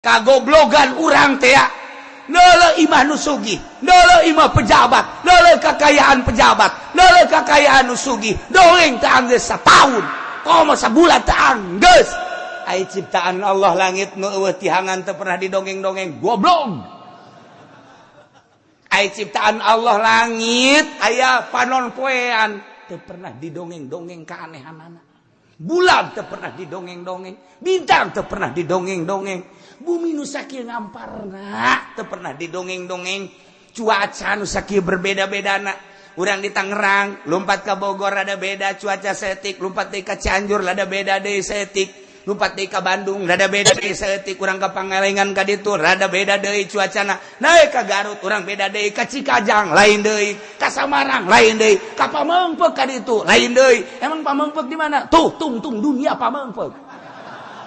Kagoblogan urang teh neuleuh imah nu sugih, neuleuh imah pejabat, neuleuh kakayaan pejabat, neuleuh kakayaan nu sugih, dongeng teh anggeus sataun, komo sabulan teh anggeus. Ai ciptaan Allah langit nu eueuh tihangan teu pernah didongeng-dongeng, goblok. Ai ciptaan Allah langit aya panon poean teu pernah didongeng-dongeng keanehanana. Bulan teu pernah didongeng-dongeng, bintang teu pernah didongeng-dongeng, bumi nu sakieu ngamparna teu pernah didongeng-dongeng, cuaca nu sakieu berbeda-bedana. Urang di Tangerang lompat ke Bogor ada beda cuaca saeutik, lompat deui ka Cianjur ada beda deui saeutik, lompat deui ka Bandung rada beda deui saeutik, urang ka Pangalengan ka ditu rada beda deui cuacana, naik ka Garut urang beda deui, ka Cikajang lain deui, ka Samarang lain deui, ka Pameungpeuk ka ditu lain deui. Emang Pameungpeuk di mana tuh? Tungtung dunia Pameungpeuk.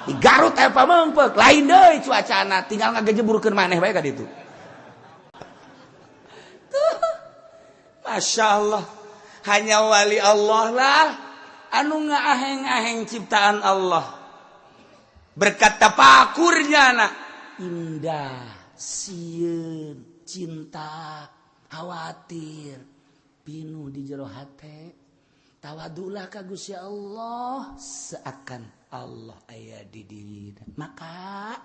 Di Garut aya Pameungpeuk, lain deui cuacana, tinggal ngagejeburkeun maneh bae ka ditu. Tuh, Masya Allah, hanya wali Allah lah anu ngaaheng-aheng ciptaan Allah, berkat tapakurnya nak indah, sieun, cinta, khawatir, pinuh di jero hate. Tawadulah ka Gusti Allah seakan Allah aya di diri, maka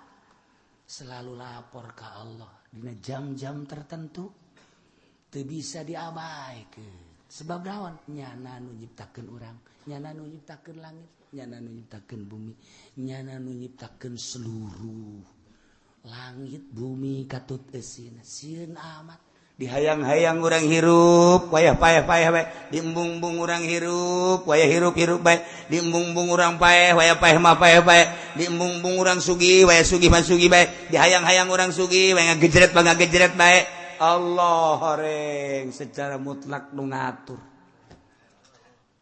selalu lapor ke Allah dina jam-jam tertentu, teu bisa diabaikan. Sebab naon? Nyana nu nyiptakeun urang, nyana nu nyiptakeun langit, nyana nu nyiptakeun bumi, nyana nu nyiptakeun seluruh langit bumi katut eusina. Sieun amat dihayang-hayang urang hirup, wayah paeh-paeh bae, diembung-embung urang hirup, wayah hirup-hirup bae, diembung-embung urang paeh, wayah paeh mah paeh bae, diembung-embung urang sugih, wayah sugih mah sugih bae, dihayang-hayang urang sugih, wayah ngagejret mah ngagejret bae. Allah horeng secara mutlak nu ngatur.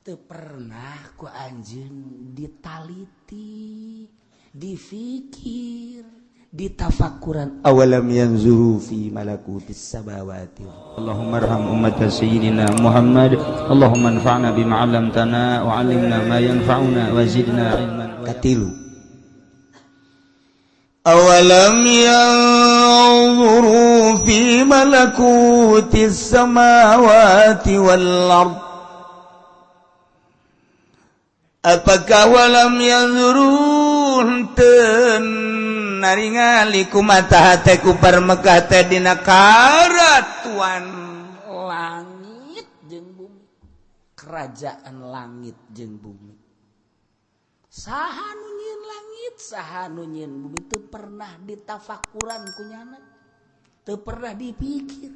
Teu pernah ku anjeun ditaliti, difikir, ditafakuran. Awalam yanzuru fi malakutis samawati. اللهم ارحم أمة سيدنا محمد، اللهم انفعنا بما علمتنا وعلمنا ما ينفعنا وزدنا علما. Katilu, awalam yanzuru fi malakutis samawati wal ard. Apakah walam yanzuru henteu naringali ku mata hate kufar Mekah teh dina karatuan langit jeung bumi, kerajaan langit jeung bumi? Saha nu nyieun langit, saha nu nyieun bumi? Teu pernah ditafakuran ku nyana, teu pernah dipikir.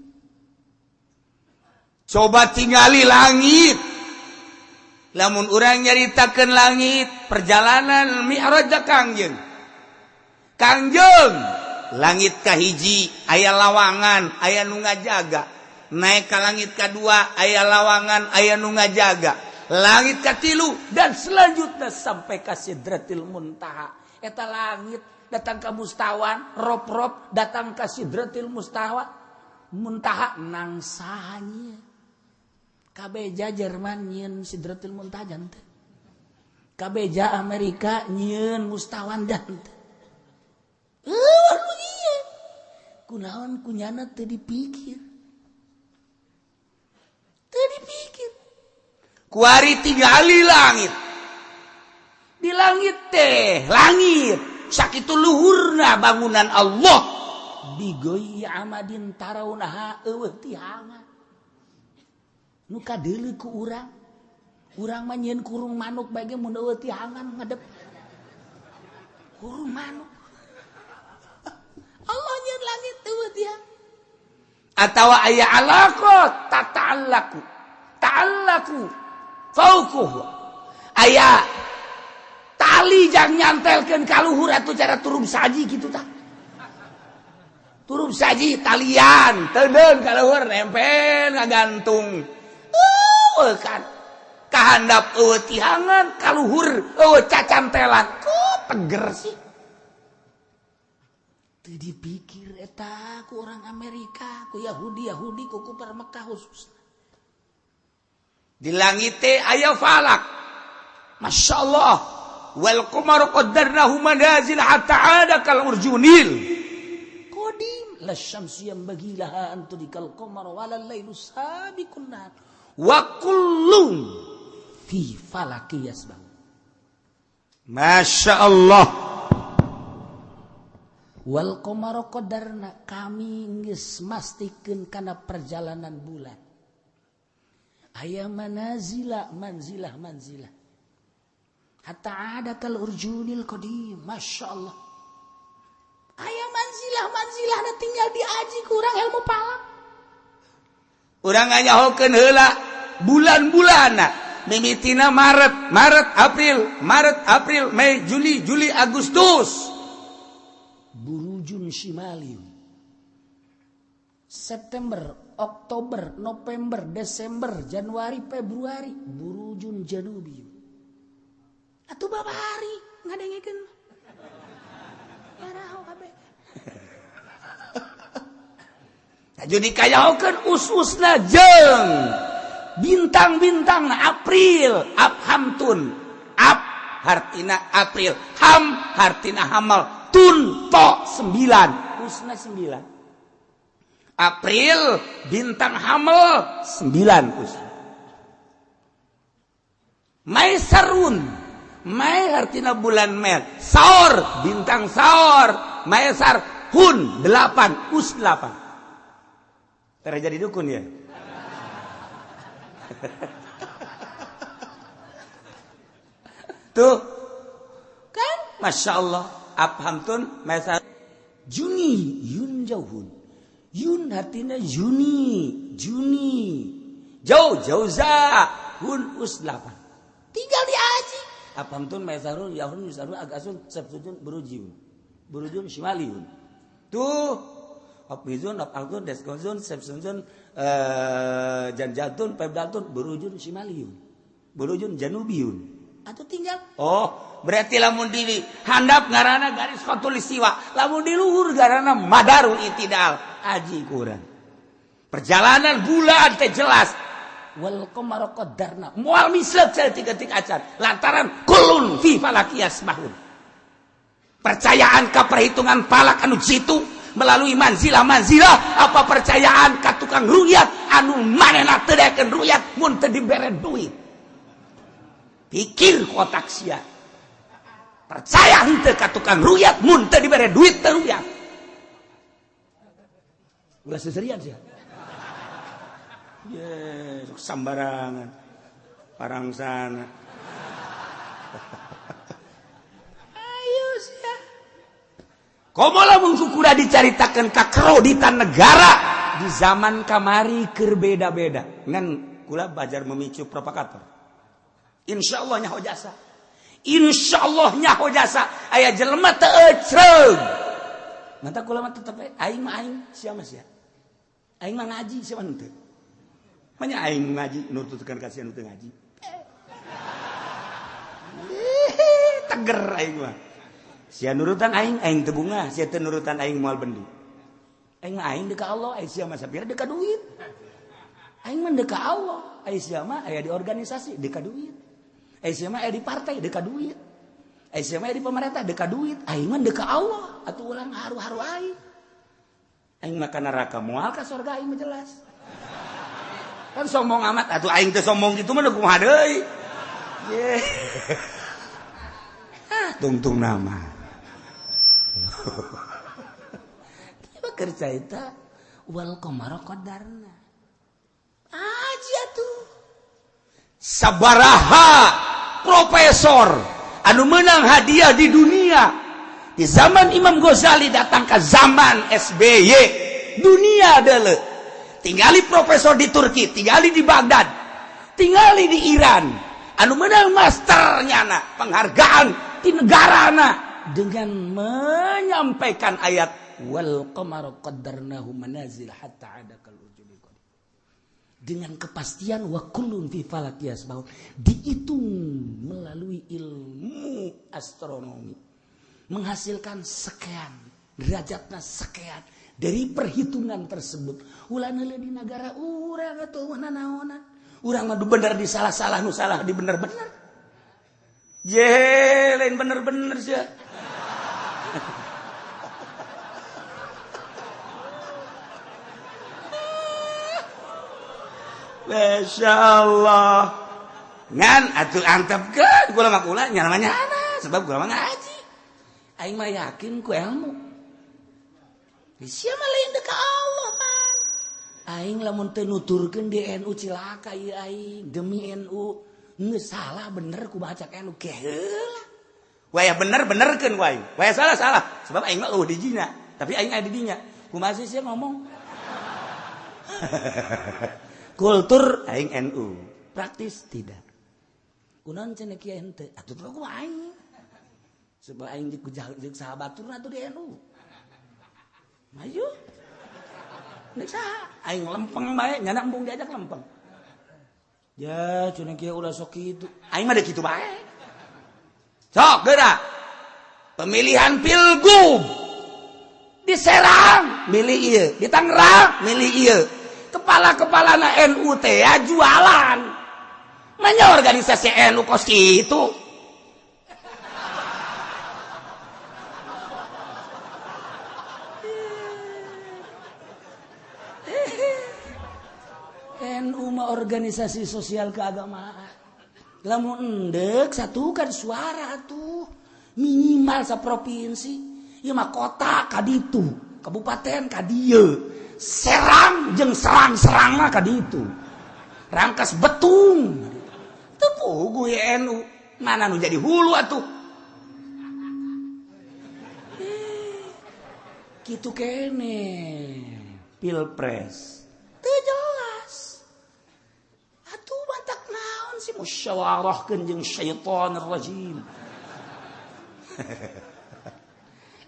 Coba tingali langit. Lamun urang nyaritakeun langit, perjalanan Mi'raj Kangjeng, Kangjeng langit kahiji aya lawangan, aya nu ngajaga. Naik ka langit kadua aya lawangan, aya nu ngajaga. Langit katilu dan selanjutnya sampai ka Sidratil Muntaha. Eta langit datang ke mustawan rop-rop, datang ke Sidratil Mustawa Muntaha, nangsanya kabeja Jerman nyieun Sidratil Muntaha jante, kabeja Amerika nyieun mustawan jante. Kunaon kunyana teu dipikir, teu dipikir? Kuari tingali langit. Di langit teh, langit sakitu luhurna bangunan Allah, bighairi amadin tarawunaha, eueuh tihangan nu kadeuleu ku urang. Urang mah nyieun kurung manuk bae ge, mun eueuh tihangan ngadep kurung manuk. Allah nyieun langit eueuh tiang atawa aya alaqat tata'allaku ta'allaku fauquhu, aya tali jang nyantelkeun ka luhur atuh, cara turun saji kitu tah, turun saji talian tedeun ka luhur, nempel ngagantung. Kan kahandap eueuh tihangan, ka luhur eueuh cacantelan, kok teger sih? Teu dipikir eta ku orang Amerika, ku Yahudi Yahudi, ku kufar Mekah khususnya. Di langit teh aya falak. Masya Allah. Wal qamaru qaddarnahu manazil hatta 'ada kal urjunil qadim. La syamsu yanbaghi laha an tudrikal qamara wala lailu sabiqun nahar wa kullun fi falaki yasbahun. Masya Allah. Wal qamara qadarna, kami geus mastikeun kana perjalanan bulan. Aya manazila manzilah manzilah hatta ada kal urjunil qadim. Masya Allah. Aya manzilah manzilah na tinggal diaji kurang ilmu palak. Urang nganyahokeun heula bulan-bulanna. Mimitina Maret, Maret, April, Maret, April, Mei, Juli, Juli, Agustus. Burujun Shimali. September, Oktober, November, Desember, Januari, Februari, Burujun Janubi. Atuh babari ngadengekeun. Yaraho kabeh. Jadi kayahokeun us-usna jeung bintang-bintang April, Abhamtun, Ab hartina April, Ham hartina Hamal, Tun to 9, usna 9. April bintang Hamal 9 usna. Maisarun, Mai hartina bulan Mei, Saur bintang Saur, Maisar Hun 8, us 8. Terjadi dukun ya. Tuh kan Masya Allah. Abhamtun Maisar Juni Yun jauhun. Yun artinya Juni, Juni. Jauh jauza hun us 8. Tinggal diaji. Abhamtun Maisarun Yahun Yusarun Agasun Sabsujun Burujun. Burujun Shimaliun. Tuh Abizun, Abaltun, Deskonzun, Sebsunzun, Janjatun, Pebdatun, Burujun, Shimaliun, Burujun, Janubiun. Atau tinggal. Oh, berarti lamun di handap ngarana garis khatulistiwa, lamun di luhur ngarana madarul itidal. Aji kurang. Perjalanan bulan teh jelas. Wal qamara qaddarna. Moal mislek saeutik-eutik acan. Lantaran kullun fi falaki yasbahun. Percayaan ka perhitungan falak anu jitu melalui manzilah-manzilah, apa percayaan ka tukang ruyat anu manehna teu daekeun ruyat mun teu dibere duit. Pikir kotak sia. Percaya henteu ka tukang ruyat mun teu dibere duit teu ruyat. Ulah seserian sia. Ye, sok sambarangan. Parangsana. Ayo sia. Komo lamun kukura dicaritakeun ka kreditan negara di zaman kamari keur beda-beda. Ngan kula bajar memicu provokator. Insyaallah nyaho jasa. Insyaallah nyaho jasa. Aya jelema teu ecreug. Mata kula mah tetep aing mah aing, sia mah sia. Aing mah ngaji sia mah henteu. Manya aing ngaji nurutkeun ka sia nu teu ngaji. Teger aing mah. Sia nurutan aing, aing teu bungah, sia teu nurutan aing moal bendi. Aing mah aing deka Allah, aing sia mah sapira deka duit. Aing mah deka Allah, aing sia mah aya di organisasi deka duit. Aing sia mah aya di partai deka duit. Aing sia mah aya di pemerintah deka duit. Aing mah deka Allah, atuh ulang haru-haru aing. Aing mah ka neraka moal ka surga aing mah jelas. Kan sombong amat atuh aing teh sombong kitu mah kumaha deui. Ye. Ah, tungtung nama. Tiba kerja eta wal qamara qadarna. Aji atuh. Sabaraha profesor anu menang hadiah di dunia. Di zaman Imam Ghazali datang ke zaman SBY, dunia deuleu. Tinggali profesor di Turki, tinggali di Baghdad, tinggali di Iran. Anu menang masternya na, penghargaan di negarana dengan menyampaikan ayat wal qamara qaddarnahu manazil hatta ada kal ujuli qadir. Dengan kepastian wa kullun fi falaki yasbahun, dihitung melalui ilmu astronomi, menghasilkan sekian derajatna sekian. Dari perhitungan tersebut ulah neuleuh di negara urang atuh nanaonan. Urang mah bener di salah-salah, nu salah di bener-bener. Ye, lain bener-bener sih. Masya Allah. Ngan atuh antepkeun kula mah kula nya namanya sebab kula mah ngaji. Aing mah yakin ku ilmu. Sia mah lain deuk ka Allah pan. Aing lamun teu nuturkeun di NU cilaka ieu aing demi NU. Geus salah bener ku baca NU ge heula. Waya bener benerkeun ku aing. Waya salah salah sebab aing mah eueuh di dinya, tapi aing aya di dinya. Kumaha sih sia ngomong? Kultur aing NU, praktis tidak. Kunaon cenah kieu henteu? Atuh teh ku aing. Sebab aing jeung sahabaturna atuh di NU. Maju. Nek saha? Aing lempeng bae, nyana embung diajak lempeng. Ya, cenah kieu ulah sok kitu. Aing mah deuk kitu bae. Sok geura. Pemilihan Pilgub di Serang milih ieu, di Tangerang milih ieu. Kepala-kepala na NU teh ya jualan. Nanya organisasi NU kos kitu. NU mah organisasi sosial keagamaan. Lamun endek satukan suara tuh minimal saprovinsi. Ieu mah kota kaditu, kabupaten kadieu. Serang jeung serang-serangna kaditu. Rangkas Betung. Teu puguh NU. Mana nu jadi hulu atuh. Kitu kene Pilpres. Teu jelas. Atuh batak naon sih musyawarahkeun jeung syaitonir rajim.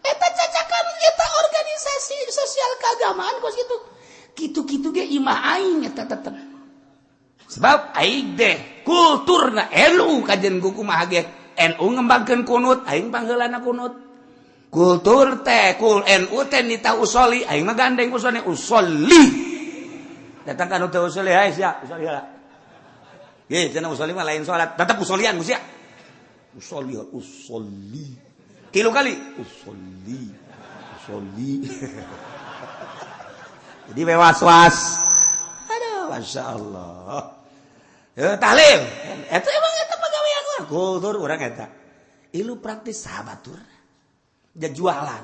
Eta cacakan eta organisasi sosial keagamaan kos kitu. Kitu-kitu ge imah aing eta tetep. Sebab aing deh kulturna NU kajen ku kumaha ge NU ngembangkeun kunut aing pangheulana kunut. Kultur teh kul NU teh nita usoli aing mah gandeng usoli usoli. Datang ka nu teu usoli hae sia usoli heula. Ge cenah usoli mah lain salat tetep usolian ku sia. Usoli usoli. Tilu kali usoli usoli. Jadi was-was. Aduh, Masya Allah. Ya, tahlil. Eta emang eta pagawean urang. Kultur urang eta. Ilu praktis sahabatur. Ja jualan.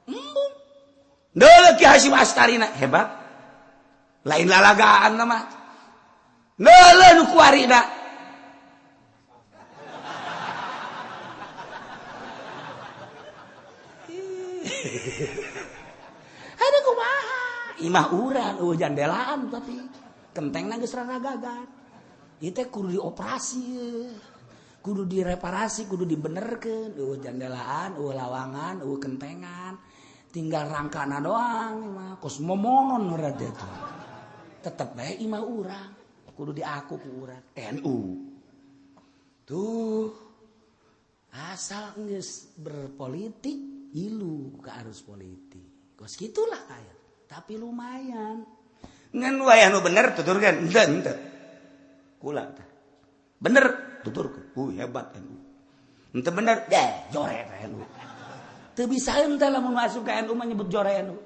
Embung. Deuleu Ki Hasyim Astarina hebat. Lain lalagaan mah. Deuleu nu kuarina. Ada kumaha imah urang eueuh jandelaan tapi kentengna geus raragagan. Ieu teh kudu dioperasi, kudu direparasi, kudu dibenerkeun. Eueuh jandelaan, eueuh lawangan, eueuh kentengan. Tinggal rangkana doang imah kos momonon urang teh. Tetep bae imah urang, kudu diaku ku urang NU. Tuh asal geus berpolitik ilu ke arus politik. Kos gitulah aya. Tapi lumayan. Ngan wayah nu bener tuturkeun, henteu henteu. Kula tah. Bener tuturkeun. Hebat NU. Henteu bener, deh jore teh NU. Teu bisa henteu lamun masuk ka NU mah nyebut jore NU.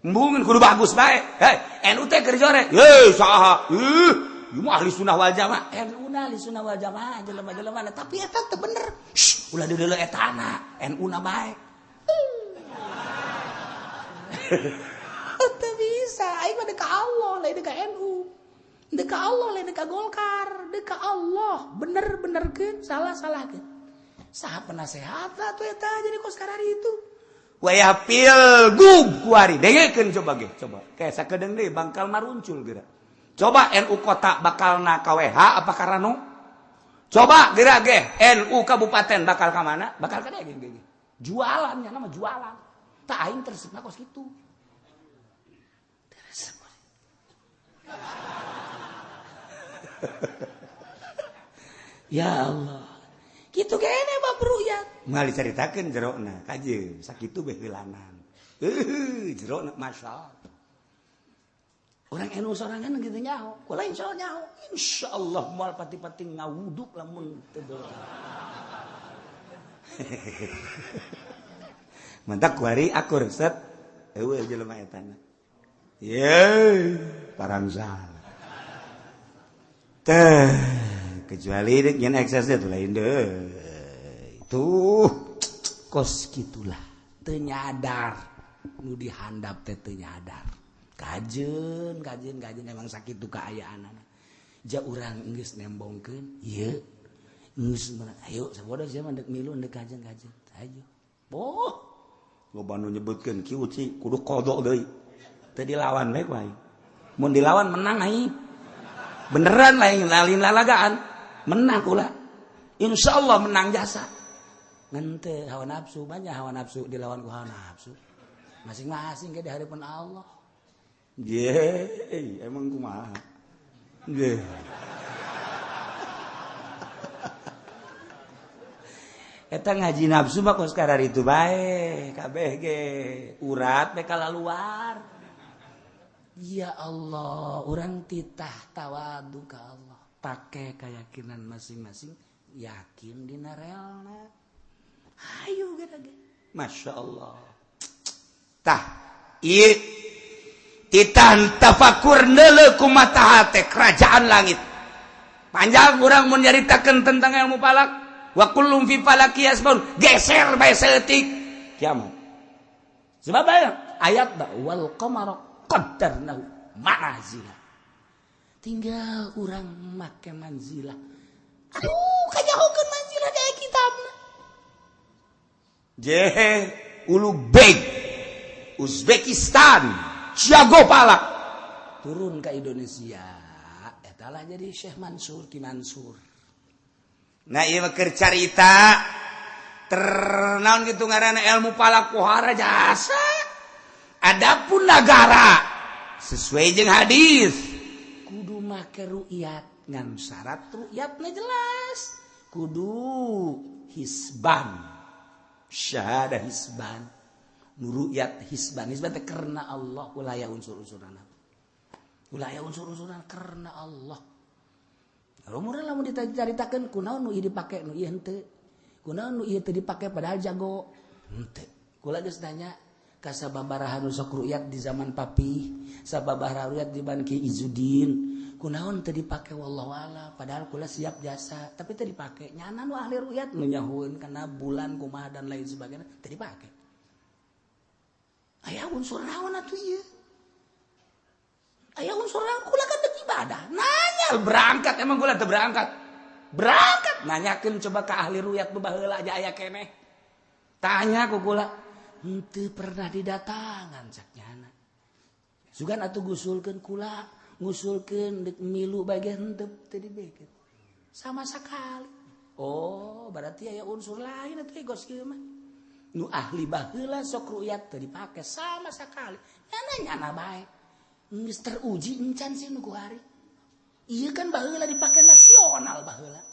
Embungeun kudu bagus bae. Hei, NU teh keur jore. Heuh, saha? Ih, ieu mah ahli sunnah wal jamaah. NU na ahli sunnah wal jamaah jelema-jelema tapi eta teu bener. Shh, ulah deuleu etana, NU na bae. Teu bisa, aing mah deuk ka Allah, lain deuk ka NU. Deuk ka Allah, lain deuk ka Golkar, deuk ka Allah. Bener-benerkeun, salah-salahkeun. Saha penasehat atuh eta jadi kos karari itu. Wayah pilgub kuari, dengekeun coba ge, coba. Kayak sakedeung deui bangkal maruncul geura. Coba NU kota bakalna KWH apa Karano? Coba geura ge NU kabupaten bakal ka mana? Bakal ka ge ge. Jualan nya nama jualan. Tak aing tersebut kos kitu. Ya Allah. Kitu kene bab ru'yat. Moal dicaritakeun jerona kajeun sakitu beh heulanan. Jerona masyaallah. Orang NU sorangan gitu nyaho. Kula insyaallah nyaho. Insyaallah moal pati-pati ngawuduk lamun teu. Mantak kuari akur set eueuh jelema eta na. Ye, parangsa. Teh, kecuali dek nyen ekses teh lain deui. Tuh, kos kitulah. Teu nyadar nu dihandap teh teu nyadar. Kajeun, kajeun, kajeun emang sakitu kaayaanana. Ja urang geus nembongkeun, ieu geus ayo sabodo sia mah deuk milu deuk kajeun-kajeun. Ayo. Boh, loba nu nyebutkeun ki uci kudu kodok deui. Teu dilawan we ku aing. Mun dilawan menang aing. Beneran lain lalin lalagaan menang kula. Insyaallah menang jasa. Ngan teu hawa nafsu, banyak hawa nafsu dilawan ku hawa nafsu. Masing-masing ge di hadapan Allah. Ye, emang kumaha? Nggih. Eta ngaji nafsu mah kos kararitu bae, kabeh ge urat bae kalaluar. Ya Allah, urang titah tawadu ka Allah. Pake keyakinan masing-masing, yakin dina realna. Hayu geura ge. Masya Allah. Tah, ieu titah tafakur neuleuh kumaha teh kerajaan langit. Panjang urang mun nyaritakeun tentang ilmu falak. Wa kullum fi falaki yasbun, geser bae saeutik kiamat. Sebab ayat da wal qamara qaddarnahu manazila. Tinggal urang make manzilah. Aduh, kajahokeun manzilah daya kitabna. Jehe Ulubeg Uzbekistan jago palak turun ke Indonesia. Eta lah jadi Syekh Mansur Ki Mansur. Nah ieu mah keur carita ternaon kitu ngaranna ilmu palak pohara jasa. Adapun nagara sesuai jeung hadis kudu make ru'yat ngan syarat ru'yatna jelas kudu hisban syahadah hisban nu ru'yat hisban hisban teh karena Allah ulah aya unsur-unsurna ulah aya unsur-unsurna karena Allah. Umurna lamun dicaritakeun kunaon nu ieu dipake nu ieu henteu kunaon nu ieu teu dipake padahal jago henteu. Kula geus nanya ka sababaraha nu sok ru'yat di zaman papi, sababaraha ru'yat di ban Ki Izudin, kunaon teu dipake wallahu a'lam, padahal kula siap jasa, tapi teu dipake. Nyana nu ahli ru'yat nu nyahueun kana bulan kumaha dan lain sebagainya, teu dipake. Aya unsur naon atuh ieu? Aya unsur naon kula kan deuk ibadah. Nanya berangkat emang kula teu berangkat. Berangkat nanyakeun coba ka ahli ru'yat nu baheula aja aya keneh. Tanya ku kula. Henteu pernah didatangan cak nyana. Sugan atuh gusulkeun kula, ngusulkeun deuk milu bagian henteu teu dibekeun. Sama sekali. Oh, berarti aya unsur lain atuh gos kieu mah. Nu ahli baheula sok ru'yat teu dipake sama sekali. Nyana nyana bae. Geus teruji encan sih nu kuari. Ieu kan baheula dipake nasional baheula.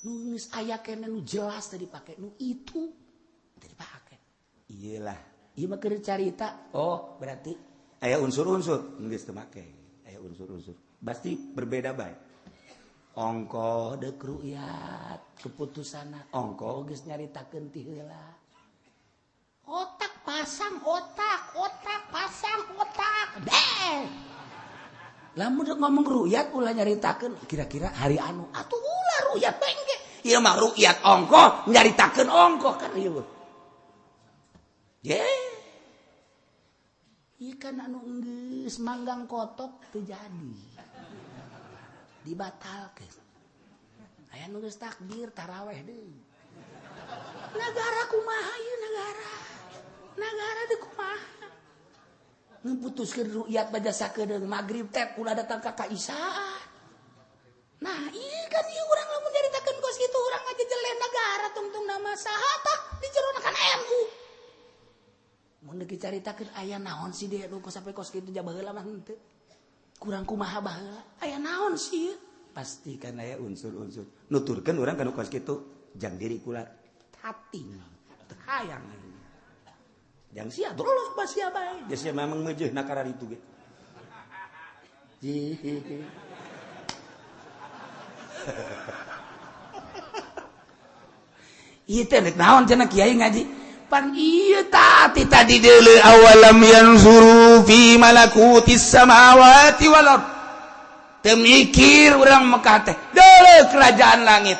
Nu geus aya keneh nu jelas teu dipake, nu itu teu dipake. Iyalah, ieu mah keur carita. Oh, berarti aya unsur-unsur geus teu make. Aya unsur-unsur. Pasti berbeda bae. Ongkoh deuk ru'yat, keputusanna ongkoh geus nyaritakeun ti heula. Otak pasang otak, otak pasang otak. Deh. Lamun deuk ngomong ru'yat ulah nyaritakeun kira-kira hari anu atuh ulah ru'yat bengke. Ieu mah ru'yat ongkoh nyaritakeun ongkoh kan ieu. Ye. Ieu kan anu geus manggang kotok teu jadi. Dibatalkeun. Aya nu geus takbir taraweh deui. Nagara kumaha ieu nagara? Nagara teh kumaha? Ngaputuskeun ru'yat baja sakedeung magrib teh ulah datang ka Kaisaan. Nah, ieu kan ieu urang lamun nyaritakeun kos kitu urang ngajejelen nagara tungtung nama saha tah dijerona kan NU. Mun deuk dicaritakeun aya naon sih dia nu sampai kos kitu ja baheula mah henteu. Kurang kumaha baheula. Aya naon sih? Pasti kan aya unsur-unsur. Nuturkeun urang kana kos kitu jang diri kula tating. Teu hayang aing. Jang sia terus pas sia bae. Ja sia memang meujeuhna kararitu ge. Ieu teh rek naon cenah kiai ngaji? Pan ieu tati tadi deuleu awalam yanzuru fi malakutis samawati wal ard. Teu mikir urang Mekah teh. Deuleu kerajaan langit.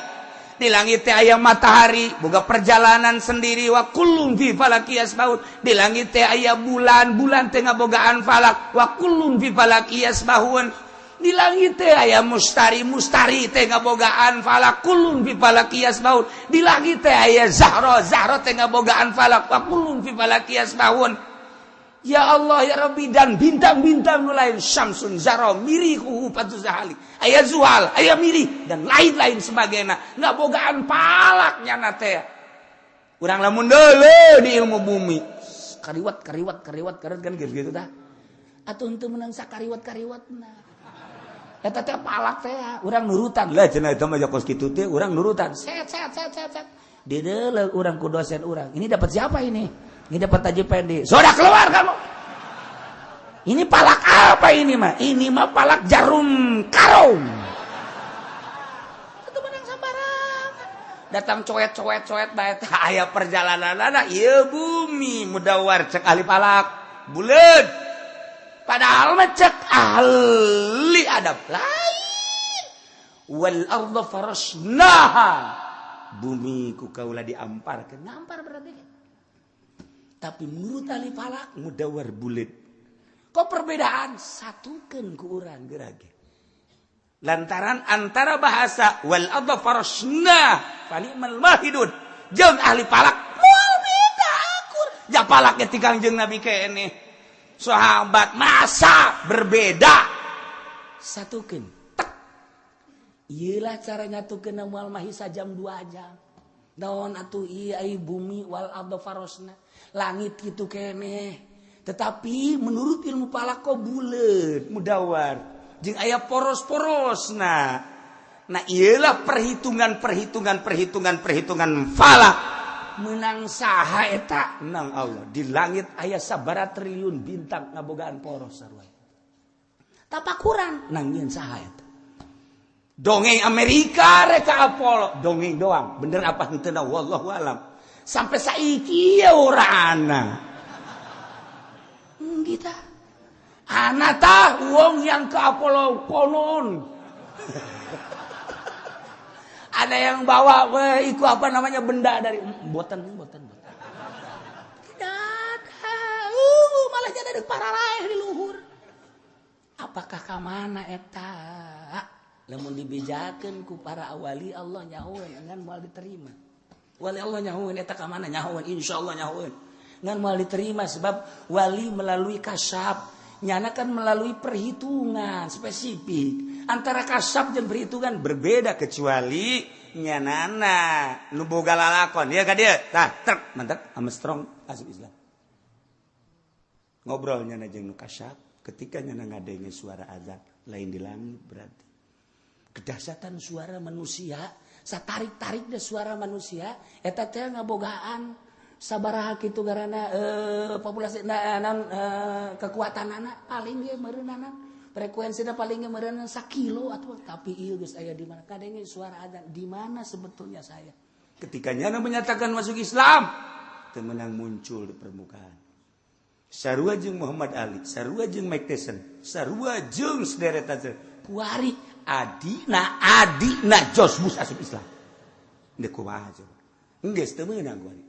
Di langit teh aya matahari, boga perjalanan sendiri wa kullun fi falaki yasbahun. Di langit teh aya bulan, bulan teh ngabogaan falak wa kullun fi falaki yasbahun. Di langit teh aya mustari, mustari teh ngabogaan falak kullun fi falaki yasbahun. Di langit teh aya zahra, zahra teh ngabogaan falak wa kullun fi falaki yasbahun. Ya Allah ya Rabbi, dan bintang-bintang nu lain Syamsun Zahra mirihu patu zahali aya Zuhal aya mirih dan lain-lain sebagainya ngabogaan falak nyana teh. Urang lamun deuleu di ilmu bumi kariwat kariwat kariwat kariwat kan gitu tah atuh henteu meunang sakariwat kariwatna eta teh palak teh urang nurutan lah cenah eta mah kos kitu teh urang nurutan set set set set set dideuleu urang ku dosen urang ini dapat siapa ini? Ini dapat Haji Pendi. Sudah keluar kamu. Ini palak apa ini mah? Ini mah palak jarum karung. Itu menang sambarangan. Datang coet coet coet bae aya perjalanan anak ieu bumi mudawar cek ahli palak buleud. Padahal mah cek ahli adab lain. Wal ardha farasnaha. Bumi ku kaula diamparkeun. Ngampar berarti. Tapi menurut ahli falak mudawar bulat. Kok perbedaan satukan ku urang gerage. Lantaran antara bahasa wal ardha farasna fa ni'mal mahidun jeung ahli falak moal beda akur. Ja falak ge ti Kangjeng Nabi keneh. Sahabat masa berbeda. Satukeun. Tek. Ieulah cara nyatukeun moal mah jam 2 jam. Naon atuh ieu ai bumi wal ardha farasna. Langit gitu keneh. Tetapi menurut ilmu falak kok buleut, mudawar. Jeung aya poros-poros. Nah, nah iyalah perhitungan perhitungan perhitungan perhitungan falak. Menang saha eta? Menang Allah. Di langit aya sabaraha triliun bintang ngabogaan poros sarua. Tapakuran nang nyieun saha eta? Dongeng Amerika reka Apollo, dongeng doang. Bener apa henteu wallahu alam. Sampai saiki ya ora ana. Kita ana tah wong yang ke Apollo konon. Ada yang bawa iku apa namanya benda dari botan botan botan. Tidak ada. Malah jadi ada para lain di luhur. Apakah ka mana eta? Lamun dibejakeun ku para wali Allah nyahoeun ngan moal diterima. Wali Allah nyahoeun eta ka mana nyahoeun insyaallah nyahoeun. Ngan moal diterima sebab wali melalui kasyaf. Nyana kan melalui perhitungan spesifik. Antara kasyaf dan perhitungan berbeda kecuali nyanana nu boga lalakon. Ya ka dieu? Tah, trek mantap Armstrong asup Islam. Ngobrol nyana jeung nu kasyaf ketika nyana ngadenge suara azan lain di langit berarti. Kedahsyatan suara manusia, satarik-tariknya suara manusia eta teh ngabogaan sabaraha kitu garana populasi naon kekuatan anak paling ge meureunana frekuensina paling ge meureunana sakilo atuh tapi ieu geus aya di mana kadenge suara azan di mana sebetulnya saya ketika nyana menyatakan masuk Islam teu meunang muncul di permukaan. Sarua jeung Muhammad Ali, sarua jeung Mike Tyson, sarua jeung sederet kuari adina adina George Bush asup Islam. Ndek kumaha coba? Geus teu meunang kuari.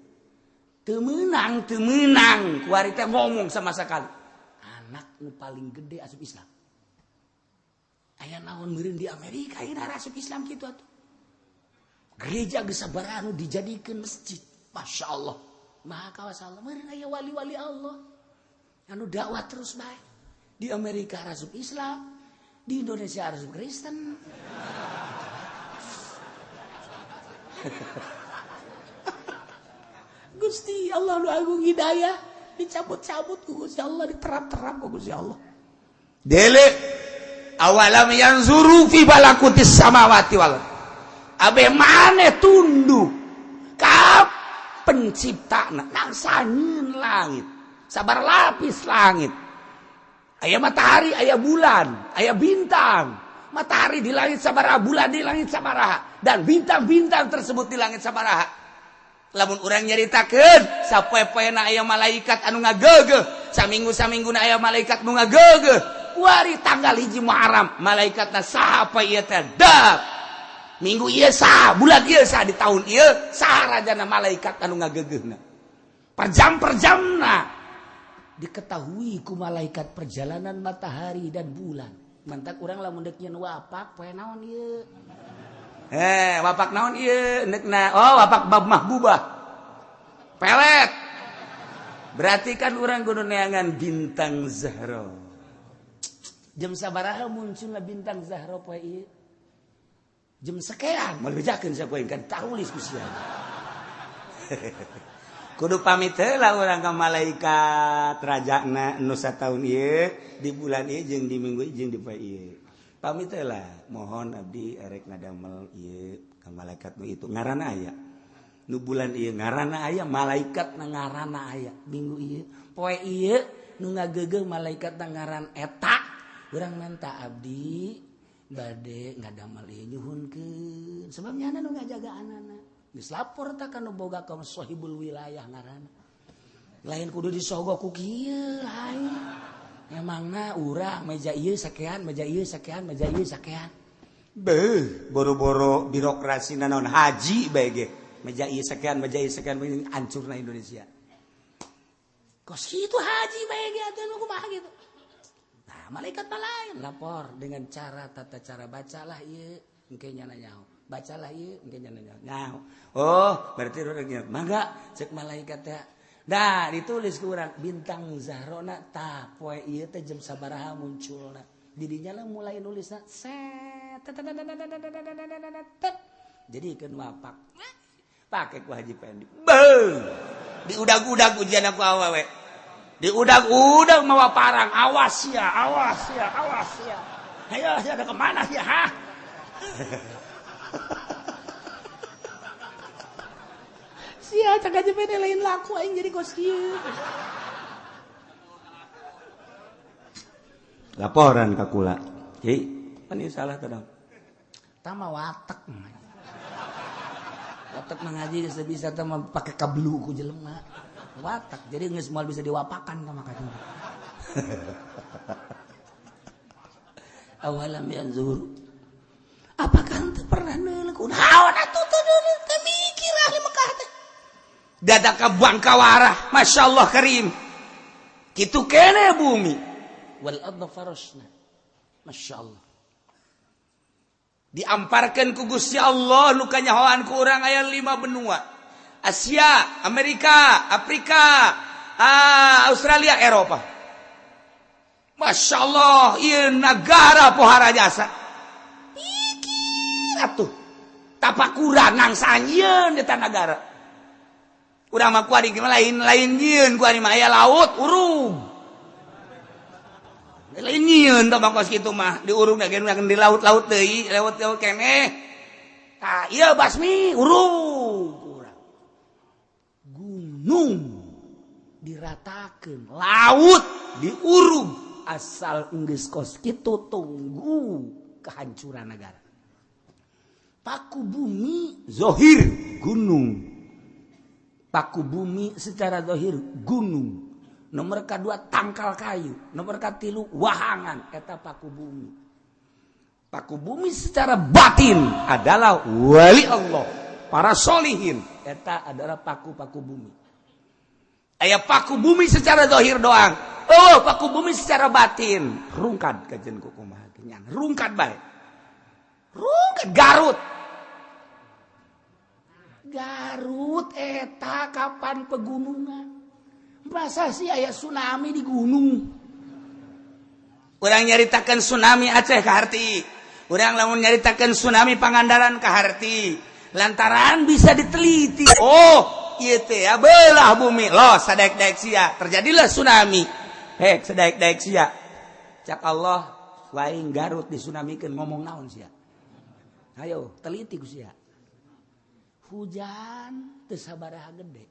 Teu meunang, teu meunang kuari teh ngomong sama sekali. Anak nu paling gede asup Islam. Aya naon meureun di Amerika ayeuna asup Islam kitu atuh. Gereja geus sabaraha nu dijadikeun masjid. Masya Allah. Maha kawasa Allah. Meureun aya wali-wali Allah. Anu dakwah terus bae. Di Amerika asup Islam, di Indonesia asup Kristen. Gusti Allah nu agung hidayah dicabut-cabut ku Gusti Allah, diterap-terap ku Gusti Allah. Dele awalam yanzuru fi balakutis samawati wal abe maneh tunduk ka penciptana nang sangieun langit sabar lapis langit aya matahari aya bulan aya bintang. Matahari di langit sabaraha, bulan di langit sabaraha, dan bintang-bintang tersebut di langit sabaraha. Lamun urang nyaritakeun sapoe-poena aya malaikat anu ngageugeuh, saminggu-samingguna aya malaikat nu ngageugeuh. Kuari tanggal 1 Muharram malaikatna saha poe ieu teh dap. Minggu ieu saha, bulan ieu saha, di tahun ieu saha rajana malaikat anu ngageugeuhna. Per jam per jamna diketahui ku malaikat perjalanan matahari dan bulan. Mantak urang lamun deuk nyeun wapak poe naon ieu? Wapak naon ieu neukna? Oh, wapak bab mahbubah. Pelet. Berarti kan urang kudu neangan bintang Zahra. Jam sabaraha munculna bintang Zahra poe ieu? Jam sekian, moal bejakeun sapoe kan tarulis ku sia. Kudu pamit heula urang ka malaikat rajana nu sataun ieu, di bulan ieu jeung di minggu ieu jeung di poe ieu. Pamit heula, mohon abdi erek ngadamel ieu ka malaikat nu itu ngaranna aya. Nu bulan ieu ngaranna aya, malaikat na ngaranna aya. Minggu ieu, poe ieu nu ngageugeuh malaikat na ngaran eta. Urang menta abdi bade ngadamel ieu nyuhunkeun. Sebab nyana nu ngajagaanana. Geus lapor tah ka nu boga ka sahibul wilayah ngaranna. Lain kudu disogo ku kieu lain. Emangna urang meja ieu sakean, meja ieu sakean, meja ieu sakean. Beuh, boro-boro birokrasi naon haji bae ge. Meja ieu sakean, meja ieu sakean hancurna Indonesia. Kos kitu haji bae ge atuh nu kumaha gitu. Nah, malaikat mah lain lapor dengan cara tata cara bacalah ieu engke nyana nyaho. Bacalah ieu engke nyana nyaho. Oh, berarti urang mangga cek malaikat teh. Nah, ditulis ku urang bintang Zahrona tah poe ieu teh jam sabaraha munculna. Didinya lah mulai nulisna set. Jadi keun wapak. Pake ku Haji Pendi. Beuh. Diudag-udag ujian aku awewe. Diudag-udag mawa parang, awas ya, awas ya, awas ya. Ayo, ada kemana ya, ha? Sia cak Haji Pendi lain laku aing jadi kos kieu. Laporan ka kula. Ki, pan ieu salah teh dong. Tama watek. Watak mengaji geus bisa teh mah pake kablu ku jelema. Watak jadi geus moal bisa diwapakan ka maka. Awalam yanzur. Apakah henteu pernah neuleuh kunaon atuh teu neuleuh teu mikir ahli Mekah teh. Dadak ka bangkawarah, masyaallah karim. Kitu keneh bumi. Wal ardha farasna. Masyaallah. Diamparkan ku Gusti Allah nu kanyahoan ku urang aya 5 benua. Asia, Amerika, Afrika, Australia, Eropa. Masya Allah, ieu nagara pohara jasa. Pikir atuh. Tapakuran nangsa nyieun eta nagara. Urang mah kuari lain-lain nyieun kuari mah aya laut urung. Lain nyieun tah mah kos kitu mah diurung da di laut-laut deui, laut-laut keneh. Tah ieu basmi urung urang. Gunung diratakeun, laut diurung asal geus kos kitu tunggu kehancuran negara. Paku bumi zohir gunung. Paku bumi secara zohir gunung. Nomor kedua tangkal kayu, nomor katilu wahangan, eta paku bumi. Paku bumi secara batin adalah wali Allah, para solihin, eta adalah paku-paku bumi. Aya paku bumi secara zahir doang. Oh, paku bumi secara batin, rungkad kajen ku kumaha kenyan, rungkad bae. Rungkad Garut. Garut eta kapan pegunungan? Masa sih aya tsunami di gunung? Urang nyaritakeun tsunami Aceh kaharti. Urang lamun nyaritakeun tsunami Pangandaran kaharti. Lantaran bisa diteliti. Oh, ieu teh ya belah bumi. Loh, sadaek-daek sia, terjadilah tsunami. Hek sadaek-daek sia. Cak Allah, waing Garut disunamikeun ngomong naon sia? Ayo, teliti ku sia. Hujan teu sabaraha gede.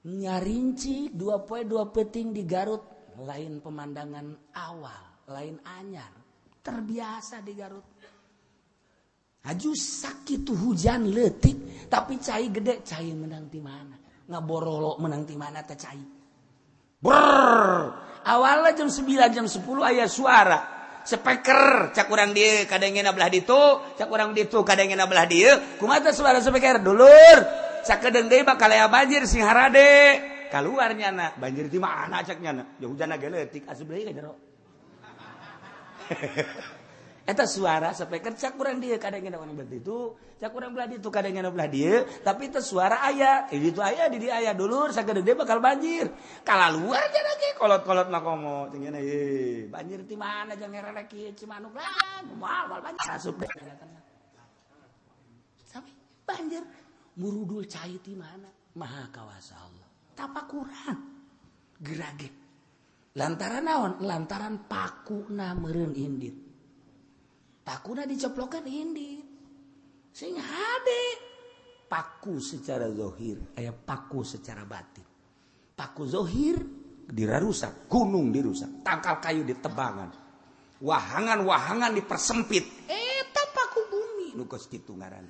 Nyarinci 2 poe 2 peting di Garut, lain pemandangan awal, lain anyar, terbiasa di Garut. Aju sakitu hujan leutik tapi cai gede, cai menang ti mana? Ngaborolo menang ti mana teh cai. Brrr. Awalnya jam 9 jam 10 aya suara speaker cak urang dieu kadengena belah ditu, cak urang ditu kadengena belah dieu. Kumaha teh suara speaker dulur? Sakedeung deui bakal aya banjir sing harade. Kaluar nyana, banjir di mana cak nyana? Ya hujan ge leutik asup deui ka jero. Eta suara speaker cak urang dieu kadengena urang belah ditu, cak urang belah ditu kadengena belah dieu, tapi teh suara aya, di ditu aya, di dieu aya dulur sakedeung deui bakal banjir. Kalaluar cenah ge kolot-kolot mah komo cenah ye, banjir ti mana jeung ngerelek kieu Cimanuk lah, moal moal banjir asup deui. Sampai banjir murudul cai ti mana? Maha kawasa Allah. Tapakuran gerage. Lantaran naon? Lantaran pakuna meureun indit. Pakuna dicoplokan indit. Sing hade. Paku secara zohir, aya paku secara batin. Paku zohir dirarusak, gunung dirusak, tangkal kayu ditebangan, wahangan-wahangan dipersempit. Eta paku bumi nu kos kitu ngaran.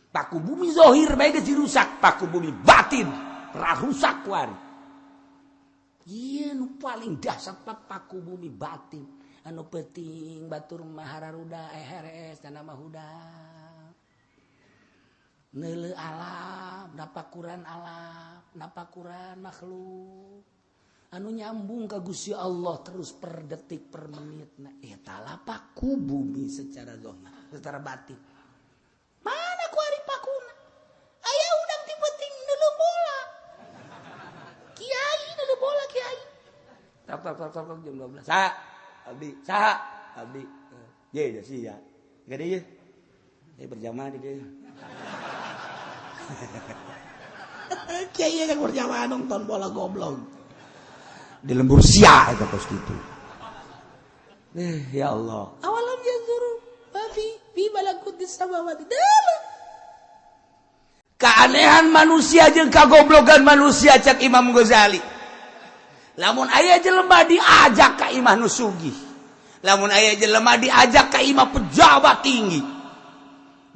Paku bumi zohir bae geus dirusak, paku bumi batin rarusak kuari. Ieu nu paling dahsyat paku bumi batin. Anu penting batur mahararuda heres dan nama hudang. Neuleuh alam, napakuran alam, napakuran makhluk. Anu nyambung ka Gusti Allah terus per detik per menit. Nah, eta lah paku bumi secara zahir, secara batin. Mana kuari pakuna? Aya udang ti penting neuleuh bola. Kiai neuleuh bola kiai. Tok tok tok tok jam 12. Sa abdi, saha abdi. Ye, ya sia. Gede ye. Berjamaah di dia. Kiai kan berjamaah nonton bola goblok. Di lembur sia eta kos kitu. Ya Allah. Awalam yanzuru ma fi malakutis samawati. Keanehan manusia jeung kagoblogan manusia cak Imam Ghazali. Lamun aya jelema diajak ka imah nu sugih, lamun aya jelema diajak ka imah pejabat tinggi,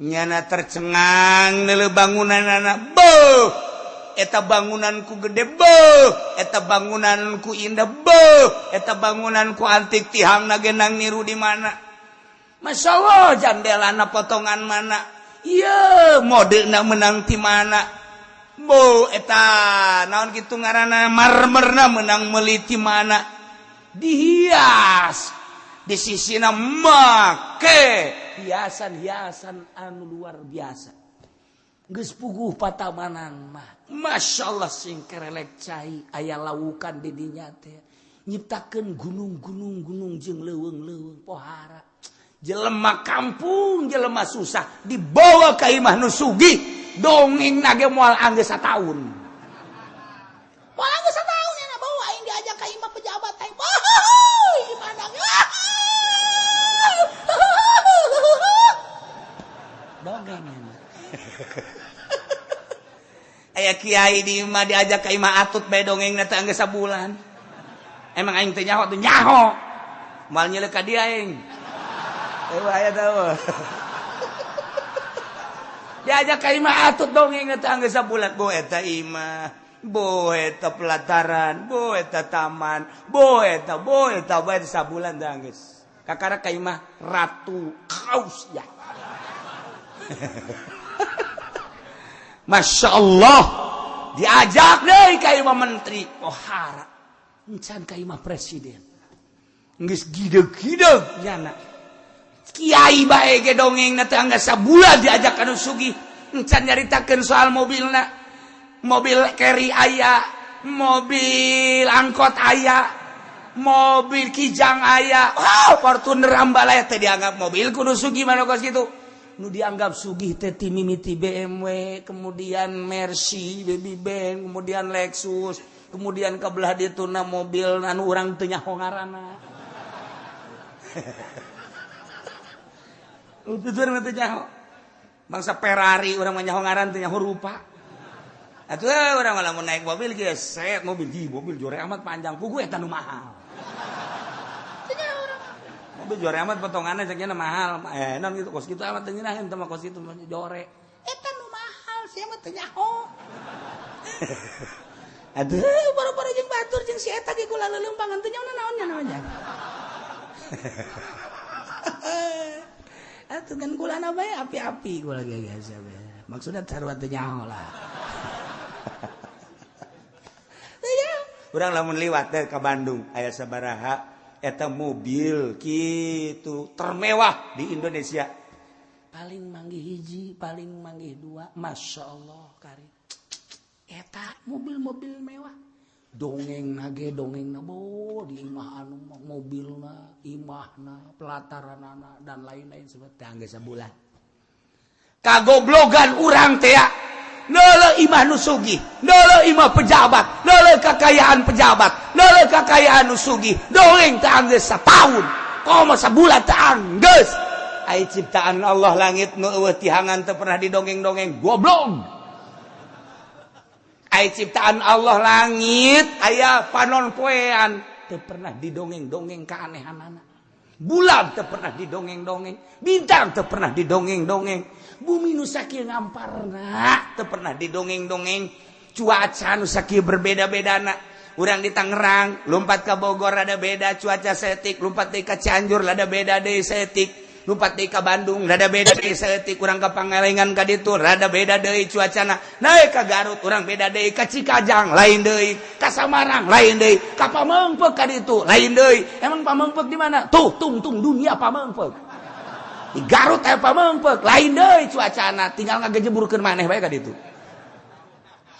nyana tercengang neuleuh bangunanana, beuh eta bangunanku gede, beuh eta bangunanku indah, beuh eta bangunanku antik tihangna genang niru di mana. Masya Allah jandelana potongan mana, ieu modena menang ti mana. Bo eta naon kitu ngaranna marmerna menang meuli ti mana, dihias di sisina make hiasan-hiasan anu luar biasa. Geus puguh patamanan mah Masya Allah sing kerelek cai aya lawukan di dinya teh nyiptakeun gunung-gunung gunung jeung leuweung-leuweung pohara. Jelema kampung jelema susah dibawa ka imah nu sugih dongeng nage moal anggeus sataun. Moal anggeus sataun nya bawa aing diajak ka imah pejabat aing. Wah, gimana? Dongeng. Aya kiai di imah diajak ka imah atut bae dongengna teh anggeus sabulan. Emang aing teh nyaho teh nyaho. Moal nyeuleuh ka dia aing. Aya tahu. Diajak ka imah atut dongeng teh anggeus sabulan. Bo eta imah, bo eta pelataran, bo eta taman, bo eta bae sabulan teh anggeus. Kakara ka imah Ratu Kaus ya. Masya Allah, diajak deui ka imah menteri, pohara. Encan ka imah presiden. Geus gideg-gideg nyana. Kiai bae ge dongeng teh anggeus sabulan diajak anu sugih, encan nyaritakeun soal mobilna. Mobil carry aya, mobil angkot aya, mobil Kijang aya. Wow, Fortuner Ambalaya teh dianggap mobil kudu sugih mana kos kitu. Nu dianggap sugih teh ti mimiti BMW, kemudian Mercy, Baby Benz, kemudian Lexus, kemudian ka belah dituna mobil anu urang teu nyaho ngaranna. Tutur mah teu nyaho. Bangsa Ferrari urang mah nyaho ngaran teu nyaho rupa. Atuh urang mah lamun naik mobil geus set mobil ji mobil jore amat panjang puguh eta nu mahal. Teu nyaho urang. Mobil jore amat potonganna ceknya mahal. Non gitu kos kitu amat teu ngeunah teh mah kos kitu jore. Eta nu mahal sia mah teu nyaho. Aduh, boro-boro jeung batur jeung si eta ge kula leuleumpangan teu nyaho naon nya namanya. Atuh kan kulana bae api-api kula ge biasa bae. Maksudna sarua teu nyaho lah. Urang lamun liwat teh ka Bandung aya sabaraha eta mobil kitu termewah di Indonesia. Paling manggih hiji, paling manggih dua, Masya Allah kari. Eta mobil-mobil mewah. Dongeng nage dongeng na bo di imah anu mobilna, imahna, pelataranana dan lain-lain sebagainya anggeus sabulan. Kagoblogan urang teh ya. Neuleuh imah nu sugih, neuleuh imah pejabat, neuleuh kakayaan pejabat, neuleuh kakayaan nu sugih, dongeng teh anggeus sataun, komo sabulan teh anggeus. Ai ciptaan Allah langit nu eueuh tihangan teu pernah didongeng-dongeng, goblok. Ai ciptaan Allah langit aya panon poean teu pernah didongeng-dongeng keanehanana. Bulan teu pernah didongeng-dongeng, bintang teu pernah didongeng-dongeng, bumi nu sakieu ngamparna teu pernah didongeng-dongeng, cuaca nu sakieu berbeda-bedana. Urang di Tangerang lompat ka Bogor rada beda cuaca setik, lompat deui ka Cianjur rada beda deui setik, lompat deui ka Bandung rada beda deui setik, urang ka Pangalengan ka ditu rada beda deui cuacana, naik ka Garut urang beda deui, ka Cikajang lain deui, ka Samarang lain deui, ka Pamengpeuk ka ditu lain deui. Emang Pamengpeuk di mana? Tuh tungtung dunia Pamengpeuk. Di Garut aya Pamengpeuk lain deui cuacana, tinggal ngagejeburkeun maneh bae ka ditu.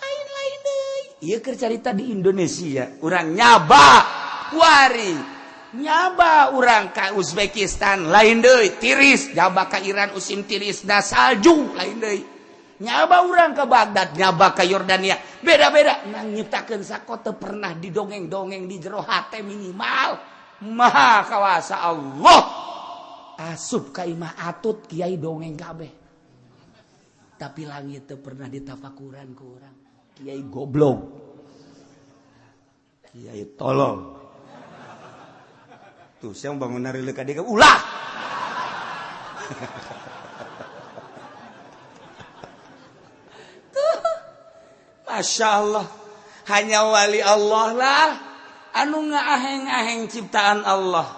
Lain-lain deui. Ieu keur carita di Indonesia, urang nyaba kuari. Nyaba urang ka Uzbekistan lain deui tiris, nyaba ka Iran usim tiris da salju lain deui. Nyaba urang ka Baghdad, nyaba ka Yordania, beda-beda. Nang nyiptakeun sako teu pernah didongeng-dongeng di jero hate minimal. Maha kawasa Allah. Asup ka imah atut kiai dongeng kabeh. Tapi langit teu pernah ditafakuran ku urang. Kiai goblok. Kiai tolong. Tuh, saya bangun nari leka dia ulah. Tuh, Masya Allah, hanya wali Allah lah anu ngaaheng-aheng ciptaan Allah.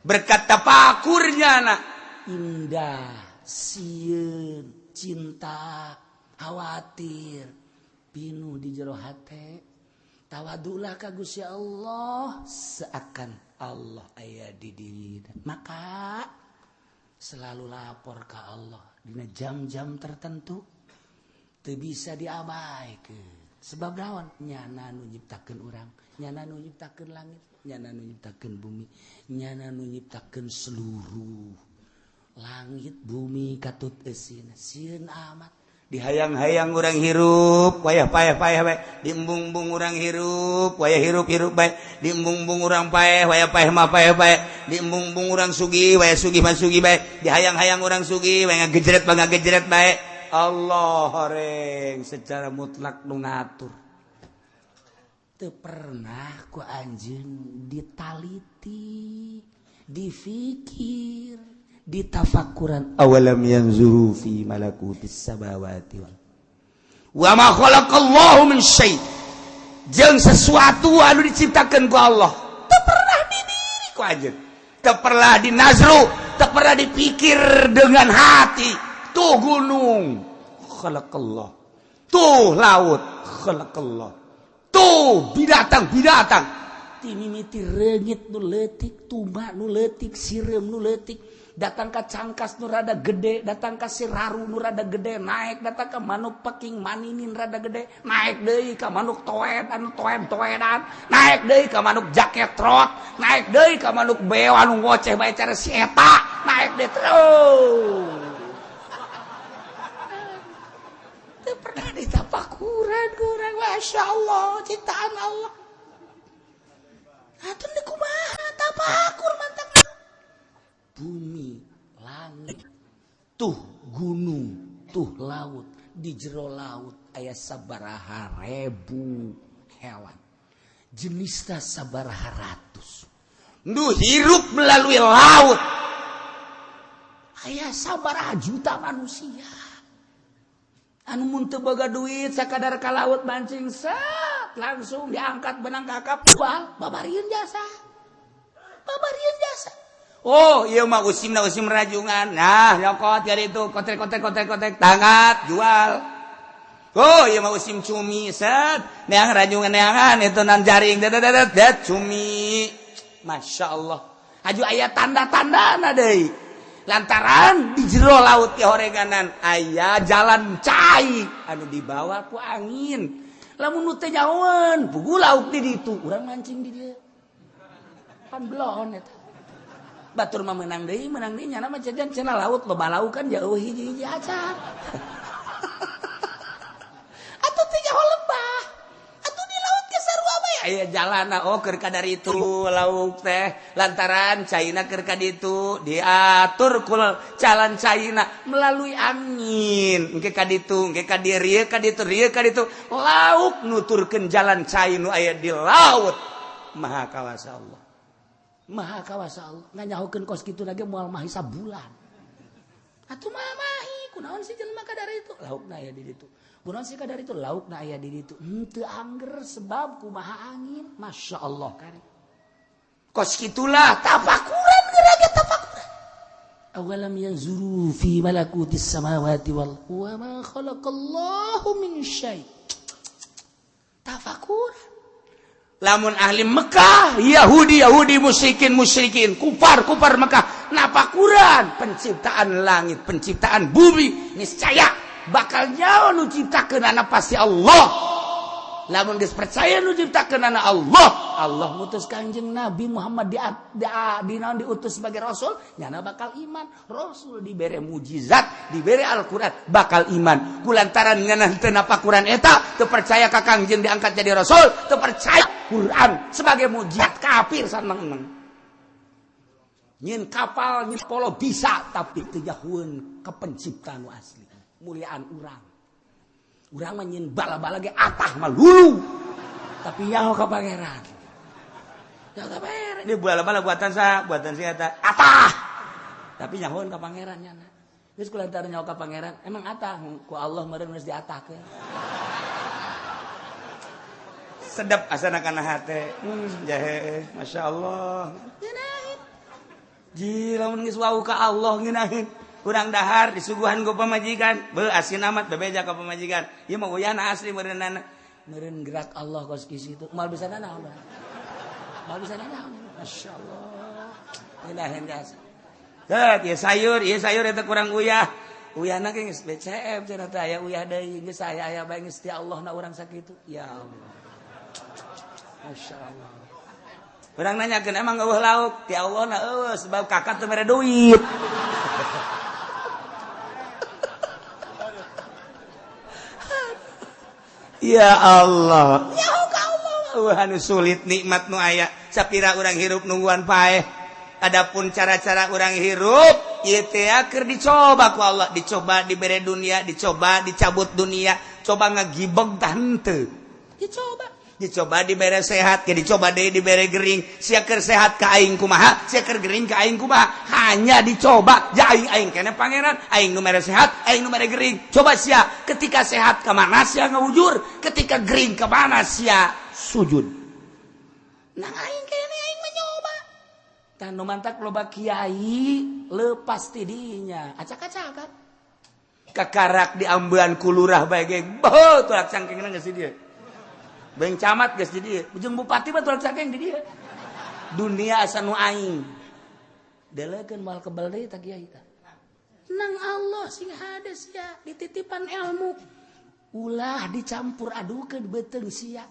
Berkat tapakurnya anak indah, sieun, cinta, khawatir, pinuh di jero hate. Tawadulah ka Gusti Allah seakan Allah aya di diri. Maka selalu lapor ke Allah dina jam-jam tertentu teu bisa diabaikeun. Sebab naon? Nyana nu nyiptakeun urang, nyana nu nyiptakeun langit, nyana nu nyiptakeun bumi, nyana nu nyiptakeun seluruh langit bumi katut eusina. Sieun amat dihayang-hayang urang hirup wayah payah-payah bae, diembung-embung urang hirup wayah hirup-hirup bae, diembung-embung urang paeh wayah paeh mah paeh bae, diembung-embung urang sugih wayah sugih mah sugih bae, dihayang-hayang urang sugih wayah ngagejret mah ngagejret bae. Allah horeng secara mutlak nu ngatur. Teu pernah ku anjeun ditaliti, difikir, ditafakuran. Awalam yanzuru fi malakutis samawati wal wa ma khalaqallahu min syai', jeung sesuatu anu diciptakeun ku Allah teu pernah didiri ku anjeun, teu pernah dinazru, teu pernah dipikir dengan hati. Tuh gunung khalaqallah, tuh laut khalaqallah, tuh binatang-binatang timimiti reungit nu leutik, tuma nu leutik, sireum nu leutik, datang ka cangkas nu rada gede, datang ka siraru nu rada gede, naik datang ka manuk peking maninin rada gede, naik deui ka manuk toed anu toed-toedan, naik deui ka manuk jaket trot, naik deui ka manuk beo anu ngoceh bae cara si eta, naik deui terus. Teu pernah ditapakuran ku urang, Masya Allah ciptaan Allah. Atuh kumaha tapakur mantap. Bumi, langit, tuh gunung, tuh laut, di jero laut aya sabaraha ribu hewan, jenisna sabaraha ratus. Nu hirup melalui laut. Aya sabaraha juta manusia. Anu mun teu boga duit sakadar ka laut mancing set langsung diangkat benang kakap jual babarieun jasa. Babarieun jasa. Oh, ieu mah usimna usim rajungan. Nah, nyokot dari itu kotek kotek kotek kotek tangat jual. Oh, ieu mah usim cumi set neang rajungan neangan itu nan jaring dedet dedet cumi. Masya Allah. Aju aya tanda-tandana deui. Lantaran di jero laut di horeganan aya jalan cai anu dibawa ku angin. Lamun nu teu nyahoeun puguh lauk di ditu, urang mancing di dieu. Pan belon eta. Batur mah menang deui nyana mah jajan cenah laut loba lauk kan jauh hiji-hiji acan. Atuh teu nyaho lebah. Atuh di laut ge sarua bae aya jalana oh keur kadar itu lauk teh lantaran caina keur ka ditu diatur ku jalan caina melalui angin engke ka ditu engke ka dieu rieu ka ditu rieu ka ditu lauk nuturkeun jalan cai nu aya di laut. Maha kawasa Allah. Maha kawasa Allah nganyahokeun kos kitu lagi moal mahi sabulan. Atuh mah mahi kunaon sih jelema kadar itu laukna aya di ditu. Kunaon sih kadar itu laukna aya di ditu. Henteu angger sebab kumaha angin. Masya Allah kari. Kos kitulah tafakuran geura ge tafakuran. Awalam yanzuru fi malakutis samawati wal wa ma khalaqallahu min syai. Tafakuran. Lamun ahli Mekah, Yahudi Yahudi musyrikin musyrikin, kufar kufar Mekah, napakuran penciptaan langit, penciptaan bumi, niscaya bakal nyawa nu ciptakeun pasti Allah. Lamun geus percaya nu ciptakeun Allah, Allah mutus Kanjeng Nabi Muhammad diutus sebagai rasul, nyana bakal iman. Rasul dibere mujizat, dibere Al-Qur'an, bakal iman. Kulantaran nyana teu napakuran eta, teu percaya ka Kangjeng diangkat jadi rasul, teu percaya Quran sebagai mujizat kafir saneng-seneng. Nyin kapal, nyin polo bisa, tapi teu jahueun ka pencipta nu asli, muliaan urang. Urang mah nyin bala-bala ge atah mah lulu. Tapi nyaho ka pangeran. Nyaho ka pangeran. Ini bala-bala buatan sa, buatan si eta. Atah. Tapi nyahoeun ka pangeran nyana. Geus kulantaran nyaho ka pangeran, emang atah ku Allah meureun geus diatahkeun. Sedap asana kana hate. Jahe, Masya Allah. Ngeunaheun. Ji lamun geus wau ka Allah ngeunaheun. Urang dahar disuguhan ku pamajikan, beuh asin amat bebeja ka pamajikan. Ieu mah uyahna asli meureunana. Meureun gerak Allah kos kitu. Moal bisa nanaon. Moal bisa nanaon. Masya Allah. Ngeunaheun jasa. Teu, ieu sayur eta kurang uyah. Uyahna ge geus BCF cenah teh aya uyah deui geus aya aya bae geus ti Allah na urang sakitu. Ya Allah. Masya Allah. Urang nanyakeun emang eueuh lauk? Ti Allah na eueuh sebab kakak teu mere duit. Ya Allah. Ya Allah. Anu sulit nikmat nu aya. Sapira urang hirup nungguan paeh. Adapun cara-cara urang hirup ieu teh keur dicoba ku Allah, dicoba dibere dunia, dicoba dicabut dunia, coba ngagibeg tah henteu. Dicoba. Dicoba dibere sehat, ke dicoba deui dibere gering. Sia keur sehat ka aing kumaha, sia keur gering ka aing kumaha. Hanya dicoba, ja aing aing kene pangeran, aing nu mere sehat, aing nu mere gering. Coba sia ketika sehat ka mana sia ngawujur, ketika gering ka mana sia sujud. Nah aing kene aing mencoba. Tah nu mantak loba kiai lepas ti dinya, acak-acakan. Kakarak diambean ku lurah bae ge, beuh tulak cangkengna geus di dieu. Beng camat geus di dieu, ujung bupati mah tulak cangkeng di dieu. Dunia asa nu aing. Delekeun moal kebel deui tah kiai tah. Nang Allah sing hade sia dititipan ilmu. Ulah dicampur adukeun beuteung sia.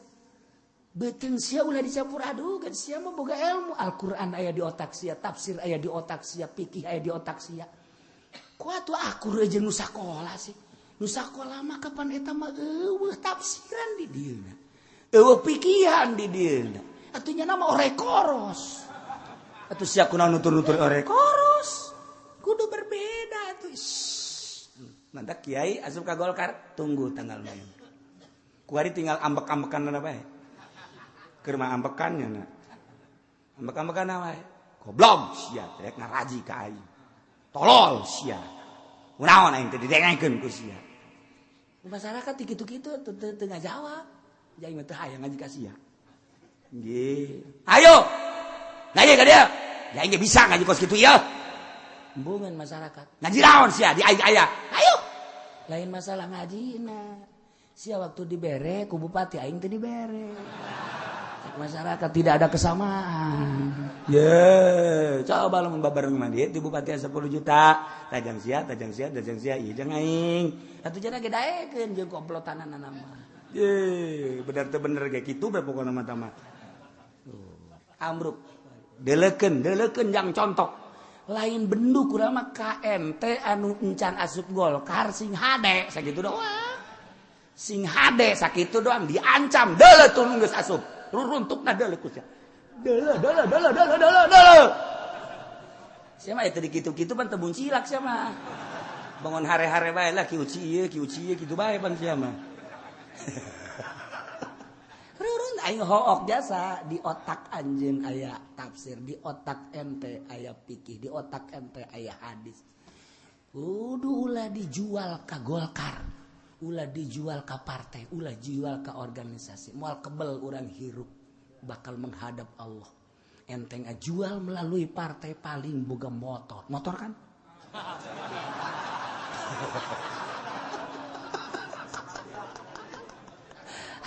Beuteung sia ulah dicampur adukeun, sia mah boga ilmu. Al-Qur'an aya di otak sia, tafsir aya di otak sia, fikih aya di otak sia. Ku atuh akur jeung nu sakola sih. Nu sakola mah kapan eta mah eueuh tafsiran di dieu. Eueuh pikihan di dieu. Atuh nya nama orekoros. Atuh sia kunaon nutur-nutur orekoros. Kudu berbeda atuh. Mantak kiai asup ka Golkar, tunggu tanggal main. Kuari tinggal ambek-ambekan bae. Keur mah ambekannya na. Ambek-ambekan wae. Goblok sia, rek ngaraji ka aing. Tolol sia. Kunaon aing teh didengekeun ku sia. Masyarakat kitu-kitu teu ngajawab. Aing mah teu hayang ngaji ka sia. Nggih. Ayo. Ngaji ka dieu. Aing ge bisa ngaji kos kitu ieu. Embungan masyarakat. Ngaji naon sia di aing aya. Ayo. Lain masalah ngajina. Sia waktu dibere ku bupati aing teu dibere. Masyarakat tidak ada kesamaan. Ye, coba lamun babareng mah dieu di bupati 10 juta, tajang sia, tajang sia, tajang sia, ieu jeung aing. Atuh jana ge daekeun jeung komplotanana mah. Ye, bener teu bener ge kitu bae pokona mah tah mah. Amruk. Deleukeun, deleukeun jang contok. Lain bendu kurang mah KMT anu encan asup Golkar sing hade sakitu doang. Sing hade sakitu doang diancam deuleu tuluy geus asup. Ruruntukna deuleu ku sia. Deuleu deuleu deuleu deuleu deuleu deuleu. Sia mah teu dikitu-kitu pan teu buncilak sia mah. Bangun hare-hare bae lah kieu ieu kieu ieu kitu bae pan sia mah. Rurun aing hook jasa di otak anjeun aya tafsir, di otak ente aya fikih, di otak ente aya hadis. Kudu ulah dijual ka Golkar, ulah dijual ka partai, ulah jual ka organisasi. Moal kebel urang hirup bakal menghadap Allah. Enteng jual melalui partai paling boga motor. Motor kan?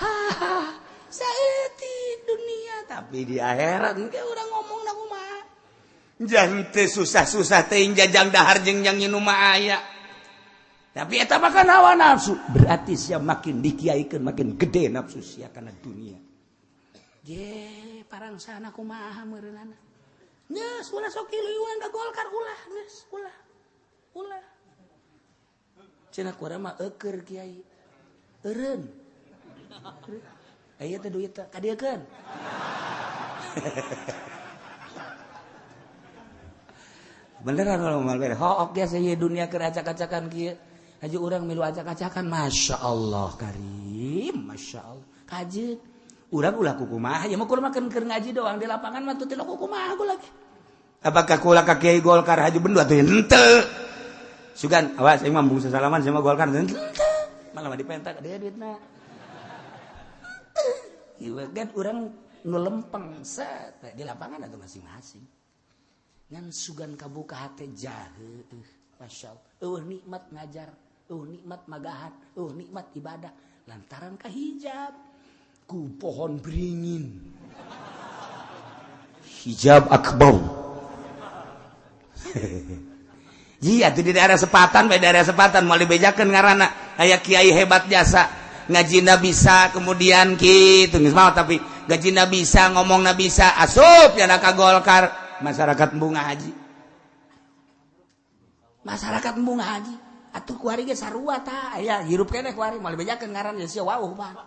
Hahaha, saeutik dunia tapi di akhirat engke urang ngomong na kumaha. Jante susah-susah teuing jajang dahar jeung jang nginum mah aya. Tapi eta mah kan hawa nafsu. Berarti sia makin dikiaikeun makin gede nafsu sia kana dunia. Ye, parangsana kumaha meureunana. Geus ulah sok kiluan ka Golkar ulah, geus ulah. Ulah. Cenah kurang mah eueur kiai. Eureun. Aya teh duit teh kadieukeun. Beneran kalau mal bere hook biasa ieu dunia keur acak-acakan kieu. Haji urang milu acak-acakan, Masya Allah karim, Masya Allah. Kajeun urang ulah kukumaha, ya mah kudu makan keur ngaji doang di lapangan mah teu kukumaha gua lagi. Apakah kula ka Kiai Golkar haji bendu atuh henteu. Sugan awas aing mah embung sasalaman sama Golkar henteu. Malah mah dipentak dia duitna. Ieu kan urang nu lempeng set di lapangan atuh masing-masing. Ngan sugan kabuka hate jahe, Masya Allah. Eueuh nikmat ngajar, eueuh nikmat magahan, eueuh nikmat ibadah lantaran kahijab ku pohon beringin. Hijab akbar. Iya tuh di daerah Sepatan, bae daerah Sepatan moal dibejakeun ngaranna aya kiai hebat jasa ngajina bisa kemudian kitu geus mah tapi ngajina bisa ngomongna bisa asup ya ka Golkar masyarakat embung haji. Masyarakat embung haji atuh kuari ge sarua tah aya hirup keneh kuari moal dibejakeun ngaran ya sia wauh pan.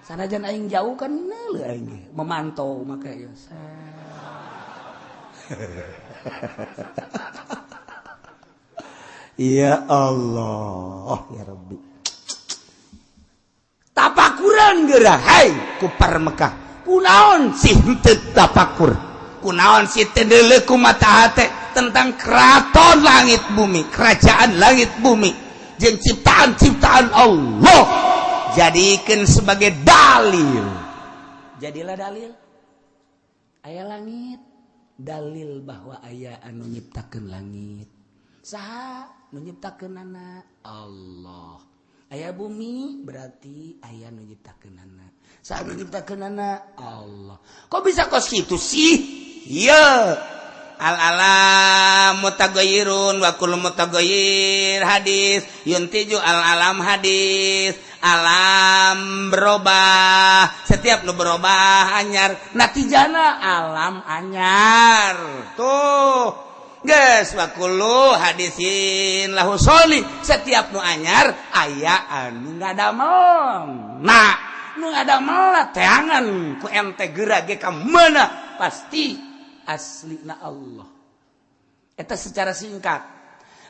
Sanajan aing jauh kan neuleuh aing ge memantau make ieu. Ya Allah ya Rabbi. Tapakuran geura hai kupar Mekah. Kunaon sih henteu tapakur? Kunaon sih teu deuleu ku mata hate tentang keraton langit bumi, kerajaan langit bumi jeung ciptaan-ciptaan Allah. Jadikan sebagai dalil. Jadilah dalil. Aya langit, dalil bahwa aya anu nyiptakeun langit. Saha nu nyiptakeunana? Allah. Aya bumi berarti aya nu nyiptakeunana. Saha nu nyiptakeunana? Allah. Kok bisa kos kitu sih? Ieu al alam mutaghayyirun wa kullu mutaghayyir hadis yuntiju al alam hadis alam berubah, setiap nu berubah anyar natijana alam anyar tuh geus wa kullu hadisin lahu soli setiap nu anyar aya anu ngadamel nah nu ngadamel teangan ku ente geura ge ka meuna pasti aslina Allah. Eta secara singkat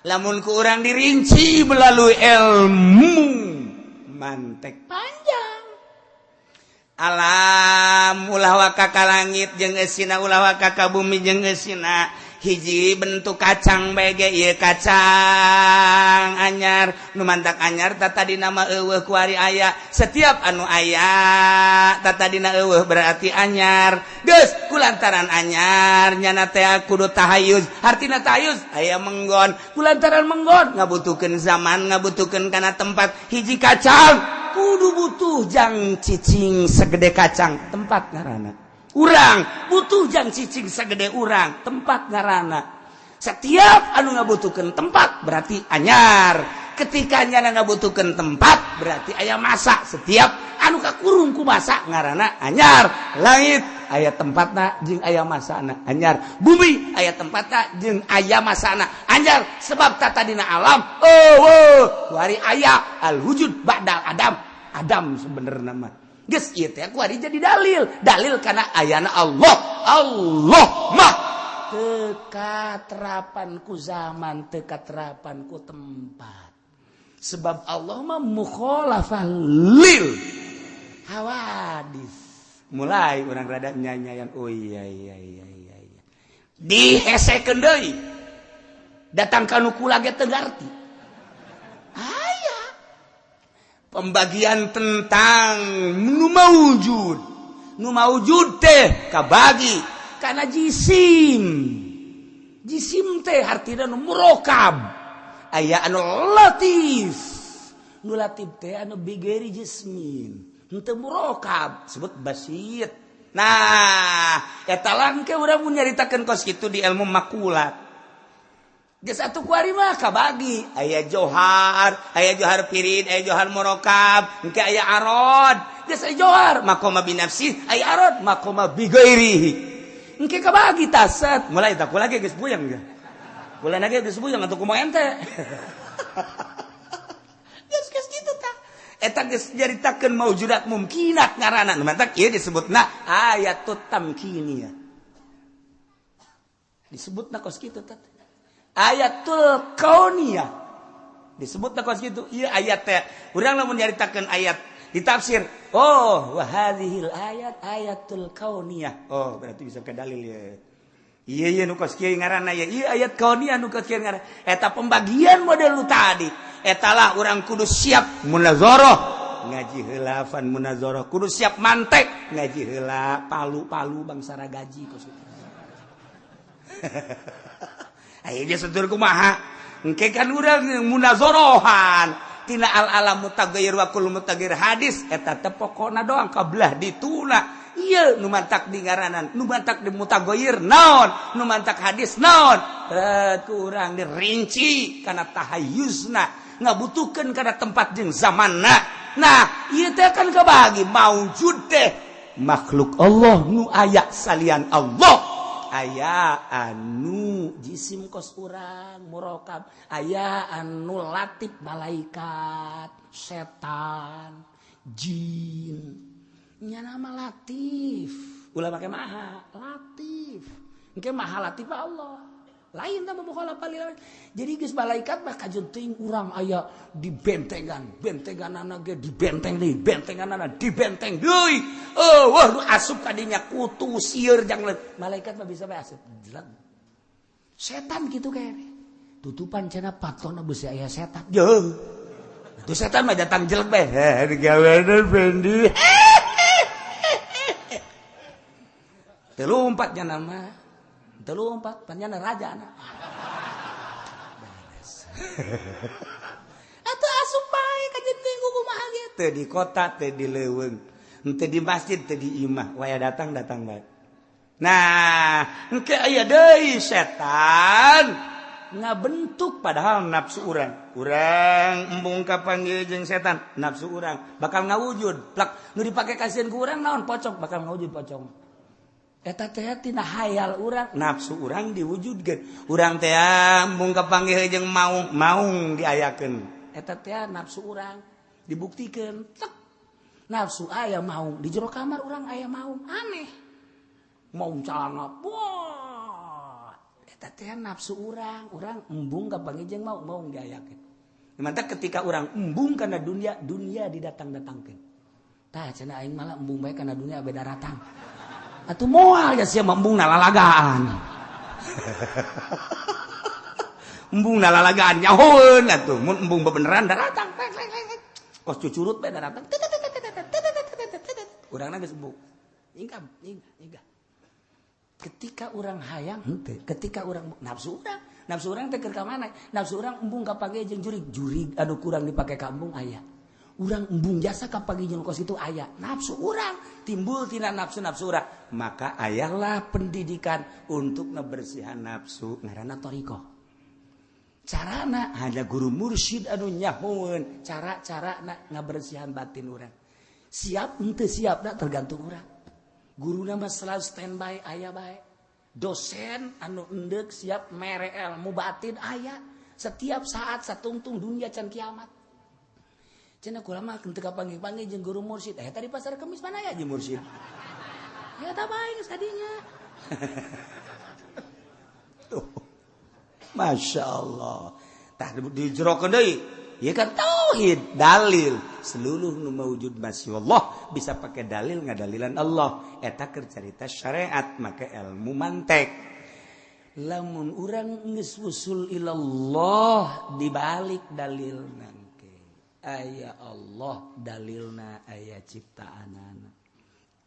lamun ku urang dirinci melalui ilmu mantek panjang. Alam ulah waka ka langit jeung eusina, ulah waka ka bumi jeung eusina. Hiji bentuk kacang bae ge ieu kacang anyar, nu mantak anyar tata dina mah eueuh kuari aya. Setiap anu aya tata dina eueuh berarti anyar. Geus kulantaran anyar nyana teh kudu tahayuz. Hartina tahayuz aya menggon. Kulantaran menggon ngabutuhkeun zaman, ngabutuhkeun kana tempat. Hiji kacang kudu butuh jang cicing segede kacang, tempat ngaranna. Urang butuh jang cicing segede urang, tempat ngaranna. Setiap anu ngabutuhkeun tempat berarti anyar. Ketika nyana ngabutuhkeun tempat berarti aya masa. Setiap anu kakurung ku masa ngaranna anyar. Langit aya tempatna jeung aya masana anyar. Bumi aya tempatna jeung aya masana anyar. Sebab tata dina alam oh kuari aya al wujud ba'dal adam. Adam sebenarnya mah geus ieu teh kuari jadi dalil. Dalil kana ayana Allah. Allah mah teu katerapan ku zaman, teu katerapan ku tempat. Sebab Allah mah mukhalafah lil hawadis. Mulai urang rada nyanyayan, oh iya iya iya iya iya. Dihesekeun deui. Datang ka nu kula ge teu ngarti. Aya pembagian tentang nu maujud. Nu maujud teh kabagi kana jisim. Jisim teh hartina nu murokab. Aya anu latif. Nu latif teh anu bigeri jismin. Henteu murokab sebut basit. Nah, eta langke urang mun nyaritakeun kos kitu di ilmu makulat. Geus atuh kuari mah kabagi, aya johar, aya johar pirid, aya johar murokab, engke aya arod. Geus aya johar maqama bi nafsi, aya arod maqama bi ghairihi. Engke kabagi taset, mulai tak kula ge geus puyeng ge. Kula ge geus puyeng atuh kumaha ente. Geus geus kitu tah. Eta geus nyaritakeun maujudat mumkinat ngaranna. Nu mantak ieu disebutna ayatut tamkiniyah. Disebutna kos kitu tah. Ayatul kauniyah disebutna kos kitu. Ieu ayat teh urang lamun nyaritakeun ayat ditafsir, oh wa hadhil ayat ayatul kauniyah. Oh berarti bisa ke dalil ya. Iya iya nu kos kieu ngaranna ya. Ieu ayat kauniyah nu kos kieu ngaranna. Eta pembagian model nu tadi. Eta lah urang kudu siap munazarah ngaji heula fan munazarah, kudu siap mantek ngaji heula palu-palu bangsa ragaji kos kitu. Ayo dia setur kumaha engke kan urang munazarahan tina al alam mutaghayyir wa kullu mutaghayyir hadis eta teh pokona doang kabelah dituna. Ieu nu mantak di ngaranan, nu mantak di mutaghayyir naon, nu mantak hadis naon, ku urang dirinci kana tahayyuzna, ngabutuhkeun kana tempat jeung zamanna. Nah ieu teh kan kabagi maujud teh makhluk Allah nu aya salian Allah. Aya anu jisim kos urang murokab, aya anu latif malaikat, setan, jin. Nya nama latif, ulah make maha latif. Engke maha latif Allah. Lain tah mukhalafah lil. Jadi geus malaikat mah kajeun teuing urang aya di bentengan, bentenganana ge di benteng deui, bentenganana di benteng deui. Oh, wah nu asup ka dinya kutu sieur jang malaikat mah bisa bae asup. Jeleg. Setan kitu kene. Tutupan cenah patona beusi aya setan. Jeuh. Itu setan mah datang jelek bae. Heh, digawean Fendi. Teu lumpat nya nama. Teu lumpat panjana raja na. Beres. Atuh asup bae ka jeung kumaha ge teu di kota, teu di leuweung, teu di masjid, teu di imah, waya datang datang bae. Nah, engke aya deui setan ngabentuk padahal nafsu urang. Urang embung kapanggih jeung setan, nafsu urang bakal ngawujud. Plak nu dipake kasieun ku urang naon pocong, bakal ngawujud pocong. Eta teh tina hayal urang, nafsu urang diwujudkeun. Urang teh embung kapanggih jeung maung, maung diayakeun. Eta teh nafsu urang dibuktikeun. Tek. Nafsu aya maung di jero kamar urang aya maung, aneh. Maung calana. Wah. Eta teh nafsu urang, urang embung kapanggih jeung maung, maung diayakeun. Mantap ketika urang embung kana dunia, dunia didatang-datangkeun. Tah cenah aing malah embung bae kana dunia beda ratang. Atuh moal ya sia embung nalalagaan. Embung nalalagaan nyahoeun atuh mun embung bebeneran daratang. Kos cucurut bae daratang. Urangna geus embung. Nyingkam, nyingkah. Ketika urang hayang henteu, ketika urang nafsu urang teh keur ka mana? Nafsu urang embung ka pagi jeung jurig, jurig anu kurang dipake ka embung aya. Urang embung jasa ka pagi jeung kos itu aya. Nafsu urang timbul tina nafsu-nafsu urang, maka ayalah pendidikan untuk ngebersihan nafsu ngaranna thariqah. Carana hanya guru mursyid anu nyahoeun cara-carana ngabersihan batin urang. Siap henteu siapna tergantung urang. Guruna mah selalu standby aya bae. Dosen anu endek siap mere ilmu batin aya setiap saat satungtung dunia can kiamat. Cenah kula mah henteu kapanggih-panggih jeung guru mursyid. Eh tadi pasar Kemis mana ya jeung mursyid? Ya tah bae geus tadinya. Tuh. Masya Allah. Tah dijerokeun deui. Ya kan tauhid dalil seluruh nu mawujud masya Allah bisa pakai dalil ngadalilan Allah eta keur carita syariat maka ilmu mantek lamun urang geus usul ilallah dibalik dalil nangke aya Allah dalilna aya ciptaanana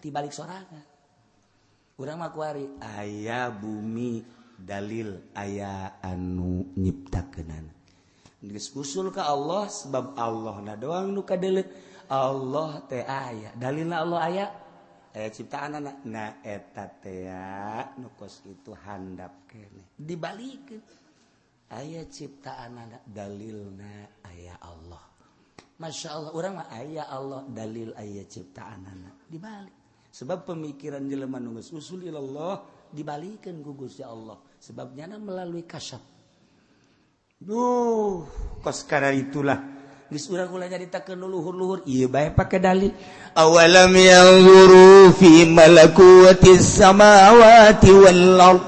dibalik sorangan urang mah kuari aya bumi dalil aya anu nyiptakeunana geus usul ka Allah sebab Allah na doang nu kadeuleu Allah teh aya dalilna Allah aya aya ciptaanana na eta teh nu kos kitu handap keneh dibalikeun aya ciptaanana dalilna aya Allah. Masya Allah urang mah aya Allah dalil aya ciptaanana dibalik sebab pemikiran jelema nu geus usul ilallah dibalikeun ku Gusti Allah sebab nyana melalui kasyaf. Duh, kos karena itulah geus urang ulah nyaritakeun luhur-luhur ieu bae pake dalil. Awalam yanzuru fi malakutis samawati wal ard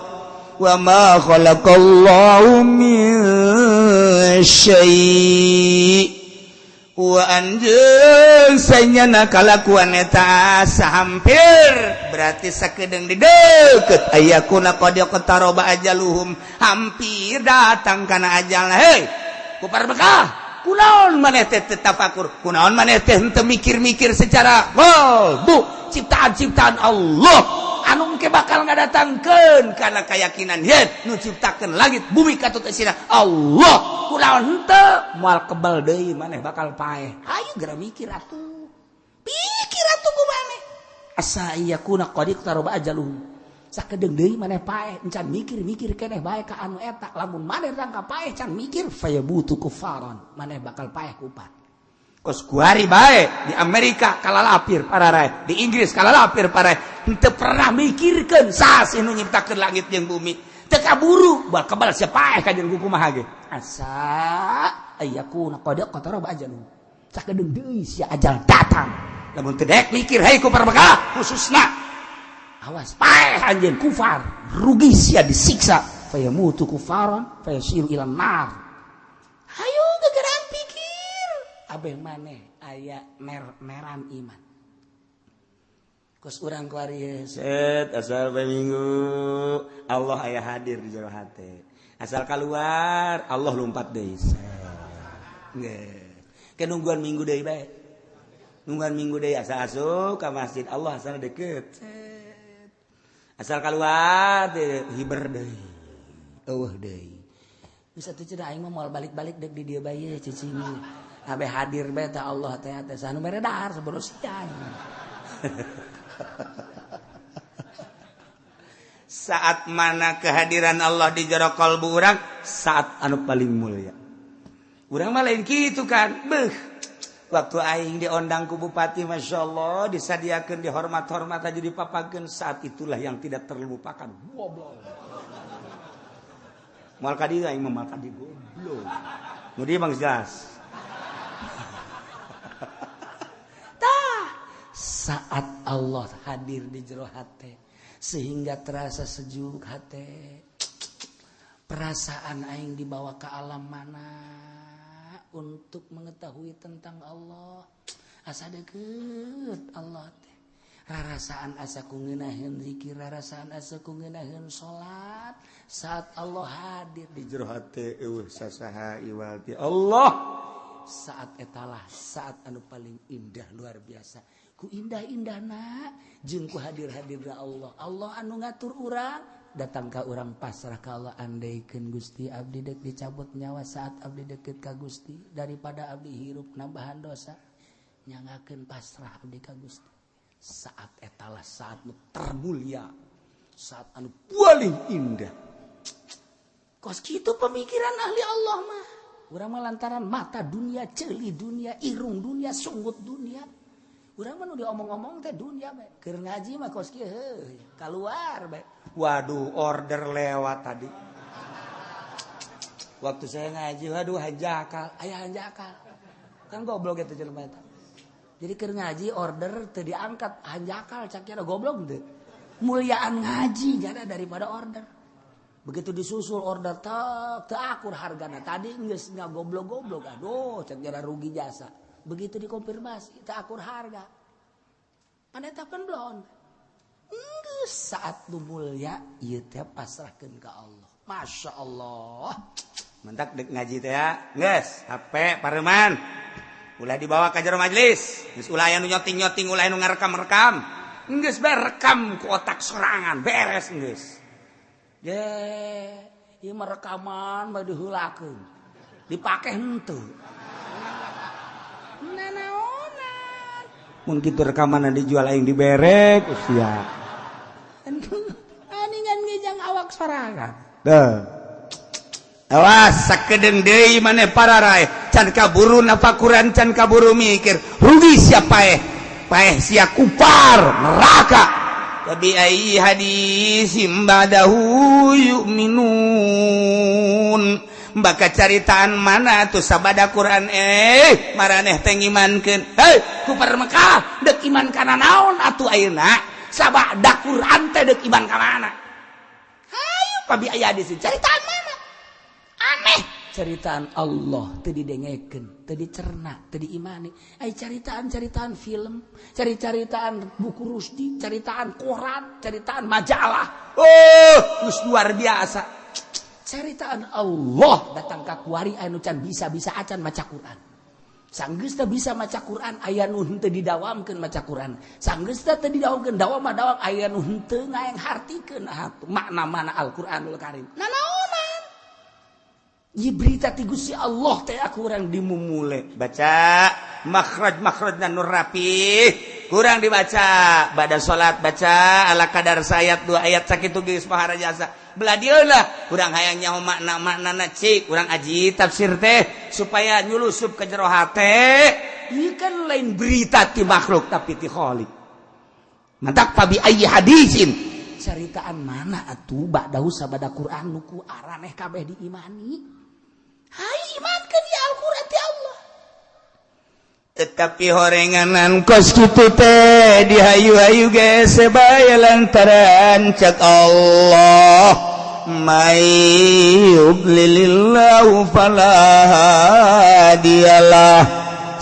wa ma khalaqallahu min syai' wa anjeun sanyana kalakuan eta sahampir berarti sakedeung di deukeut ayakuna qad yaqtaraba ajaluhum hampir datang kana ajalna. Hei kupar bekah kunaon maneh teh tafakur kunaon maneh teh henteu mikir-mikir secara qalbu ciptaan-ciptaan Allah anu engke bakal ngadatangkeun kana keyakinan yen nu ciptakeun langit bumi katut eusina Allah kunaon henteu moal kebal deui maneh bakal paeh. Hayu geura mikir atuh pikir atuh ku maneh asa iyakuna qad iqtaraba ajaluhum sakedeung deui maneh paeh encan mikir-mikir keneh bae ka anu eta lamun maneh rangka paeh can mikir fayabutu kufaran maneh bakal paeh kupat. Kos kuari bae di Amerika kalalapir pararae di Inggris kalalapir parae henteu pernah mikirkeun saha sih nu nyiptakeun langit jeung bumi teu kaburu bal kebal sia paeh ka jeung kumaha ge asa ayakuna qad qataraba ajaluhum sakedeung deui sia ajal datang lamun teu daek mikir hei ku parabekah khususna awas paeh anjeun kufar rugi sia disiksa fayamutu kufaran fayasiru ila nar. Hayu gegeran pikir abeh maneh aya mer-meran iman kos urang kuari set asal bae minggu Allah aya hadir di jero hate asal keluar Allah lompat deui nggih ke nungguan minggu deui bae nungguan minggu deui asa asup ka masjid Allah asal deket asal keluar hiber deui eueuh deui geus atuh cenah aing mah moal balik-balik deuk di dieu bae cicing abe hadir bae teh Allah teh teh sanu mere dahar sebelum siang. Saat mana kehadiran Allah di jero kalbu urang saat anu paling mulia. Urang mah lain kitu kan. Beuh. Waktu aing diondang ku bupati Masya Allah disadiakeun dihormat-hormat aja dipapakeun saat itulah yang tidak terlupakan. Goblok. Moal ka dieu aing mah moal ka dieu goblok. Nu dieu mah jelas. Tah, saat Allah hadir di jero hate sehingga terasa sejuk hate. Perasaan aing dibawa ke alam mana untuk mengetahui tentang Allah. Asa deket Allah teh. Rarasaan asa ku ngeunaheun zikir, rarasaan asa ku ngeunaheun salat. Saat Allah hadir di jero hate eueuh sasaha iwal ti Allah. Saat etalah saat anu paling indah luar biasa. Ku indah-indahna jeung ku hadir-hadirna Allah. Allah anu ngatur urang, datang ka urang pasrah ka Allah, andaikeun Gusti abdi deuk dicabut nyawa saat abdi deket ka Gusti daripada abdi hirup nambahan dosa, nyangakeun pasrah abdi ka Gusti. Saat etalah saat nu termulia, saat anu paling indah. Kos kitu pemikiran ahli Allah mah. Urang mah lantaran mata dunia, ceuli dunia, irung dunia, sunggut dunia. Urang mah nu diomong-omong teh dunia bae. Keur ngaji mah kos kieu heuh, kaluar bae. Waduh, order lewat tadi. Waktu saya ngaji, waduh hanjakal, aya hanjakal. Kan goblok eta jelema eta. Jadi keur ngaji order teu diangkat, hanjakal cak kieu goblok teu. Muliaan ngaji jada daripada order. Begitu disusul order teu akur hargana. Tadi geus ngagoblok-goblok, aduh cak jara rugi jasa. Begitu dikonfirmasi teu akur harga. Pan eta pan belon. Geus saat nu mulia ieu teh pasrahkeun ka Allah. Masya Allah. Mentak dek ngaji teh ya. Geus, HP pareman. Ulah dibawa ka jero majelis. Geus ulah aya nu nyoting-nyoting, ulah anu ngarekam-rekam. Geus bae rekam ku otak sorangan, beres geus. Ye, ieu mah rekaman bae diheulakeun. Dipake henteu. Nanaonan. Mun kitu rekaman dijual aing diberek usia. Aningan ngejang awak sorangan. Tuh. Awas sakedeung deui maneh pararae, can kaburu nafakuran, can kaburu mikir. Rugi sia paeh. Paeh sia kupar neraka. Bi ayyi hadisim ba'dahu yu'minun. Baka caritaan mana tuh sabada Quran maraneh teh ngimankeun. Hei, kupar Mekah deuk iman kana naon atuh ayeuna? Sabada Quran teh deuk iman ka mana? Hayu pabi aya hadis caritaan mana? Aneh. Caritaan Allah teu didengekeun, teu dicerna, teu diimani. Ai caritaan-caritaan film, cari-caritaan buku Rusdi, caritaan koran, caritaan majalah. Oh, geus luar biasa. Caritaan Allah datang ka kuari anu can bisa-bisa acan maca Quran. Sanggeus teu bisa maca Quran aya nu henteu didawamkeun maca Quran. Sanggeus teu didawamkeun dawam mah dawam aya nu henteu ngaenghartikeun makna mana Al-Qur'anul Karim. Nanaonan? Ieu berita ti Gusti Allah teh aku urang dimumule. Baca makhraj-makhrajna nu rapih, kurang dibaca. Bada salat baca ala kadar sayat 2 ayat sakitu geus maharajasa. Belah dieu lah urang hayang nyaho makna-maknana cik, urang aji tafsir teh supaya nyulusup ke jero hate. Ieu kan lain berita ti makhluk tapi ti Khalik. Mantak fabi ayyi hadisin. Caritaan mana atuh ba'dahu sabada Quran nu ku araneh kabeh diimani. Hai imankeun ya Al-Qur'an ti Allah. Tetapi horenganan kos kitu teh dihayu-hayu ge sebaya lantaran cak Allah may yudlilillahu fala hadiyalah.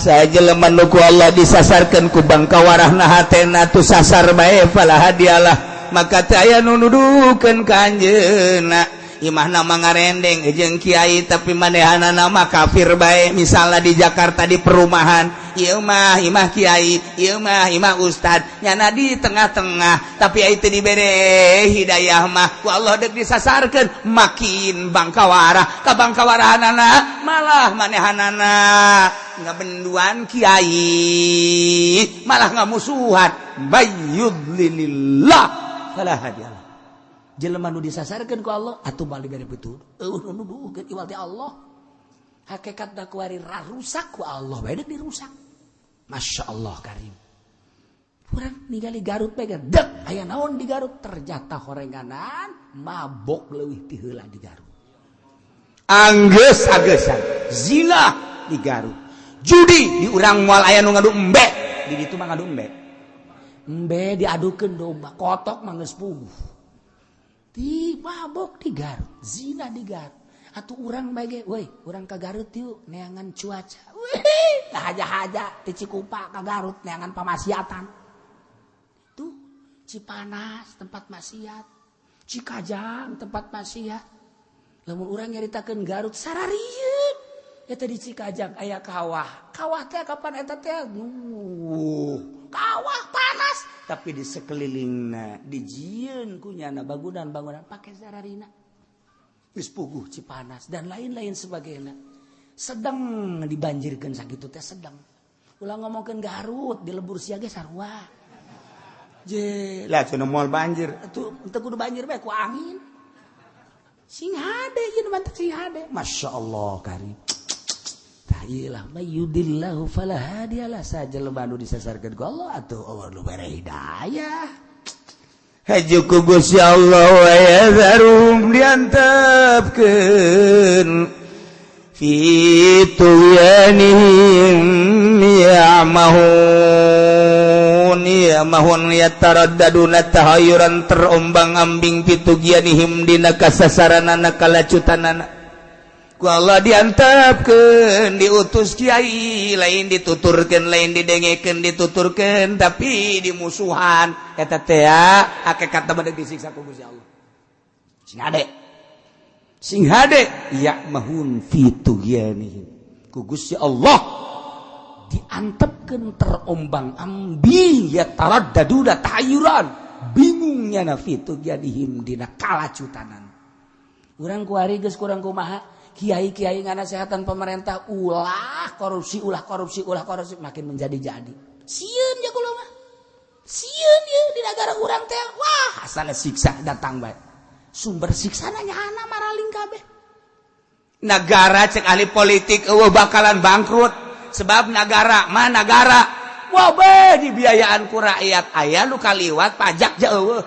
Sajelema nu ku Allah disasarkeun ku bangkawarahna hatena tu sasar bae fala hadiyalah. Maka teu aya nu nuduhkeun ka anjeunna. Imahna mah ngarendeng jeung kiai tapi manehanana mah kafir bae. Misalnya di Jakarta di perumahan, ieu mah imah kiai, ieu mah imah ustad, nyana di tengah-tengah tapi ai teu dibere hidayah mah ku Allah deuk disasarkeun makin bangkawarah ka bangkawarahanana malah manehanana ngabenduan kiai malah ngamusuhan. Bayyudlilillah fala hadiyalah. Jelema nu disasarkeun ku Allah atuh bali bere pituduh eueuh nu nuduhkeun iwal ti Allah. Hakikatna kuari rusak ku Allah bae deuk dirusak. Masya Allah Karim. Urang ningali Garut bae dek aya naon di Garut, ternyata horenganan mabok leuwih ti heula di Garut. Anggeus agesan zina di Garut, judi di urang moal aya nu ngadu embe, di ditu mah ngadu embe. Embe diadukeun domba kotok mah geus puguh. Di mabok di Garut, zina di Garut. Atuh urang bae ge, woi, urang ka Garut yuk neangan cuaca. Wih, Haja-haja ti Cikupa ka Garut neangan pamaksiatan. Tuh Cipanas tempat maksiat, Cikajang tempat maksiat. Lamun urang nyaritakeun Garut sararieun. Eta di Cikajang aya kawah. Kawah teh kapan eta teh? Kawah panas, tapi di sekelilingna dijieun ku nyana bangunan-bangunan pake sararina. Geus puguh Cipanas dan lain-lain sebagainya. Sedang dibanjirkan sakitu teh sedang. Ulah ngomongkeun Garut di lembur sia ge sarua. Je, lah cenah moal banjir. Atuh teu kudu banjir bae ku angin. Sing hade ieu mantep sing hade. Masya Allah karim. Tah ieu lah mayyudillahu fala hadiyalah sajelema anu disasarkeun ku Allah atuh Allah nu bere hidayah. Haju ku Gusti Allah wa yadharum diantepkeun fi tughyanihim ya'mahun ya'mahun yataraddaduna tahayyuran terombang-ambing fi tughyanihim dina kasasaranana kalacutanana. Ku Allah diantepkeun diutus kiai lain dituturkeun lain didengekeun dituturkeun tapi dimusuhan eta teh hakikatna mah disiksa ku Gusti Allah. Sing hade sing hade ya'mahun fi tughyanihim ku Gusti Allah diantepkeun terombang-ambing ya taraddaduna tahayyuran bingungnya na fi tughyanihim dina kalacutanan. Urang kuari geus kurang kumaha kiai-kiai nganasehatan pemerintah ulah korupsi ulah korupsi ulah korupsi makin menjadi-jadi. Sieun ya kula mah. Sieun ye di negara urang teh wah asal siksa datang bae. Sumber siksana nyana maraling kabeh. Negara cek ahli politik eueuh bakalan bangkrut sebab negara mah negara wah be dibiayaan ku rakyat aya nu kaliwat pajak je eueuh.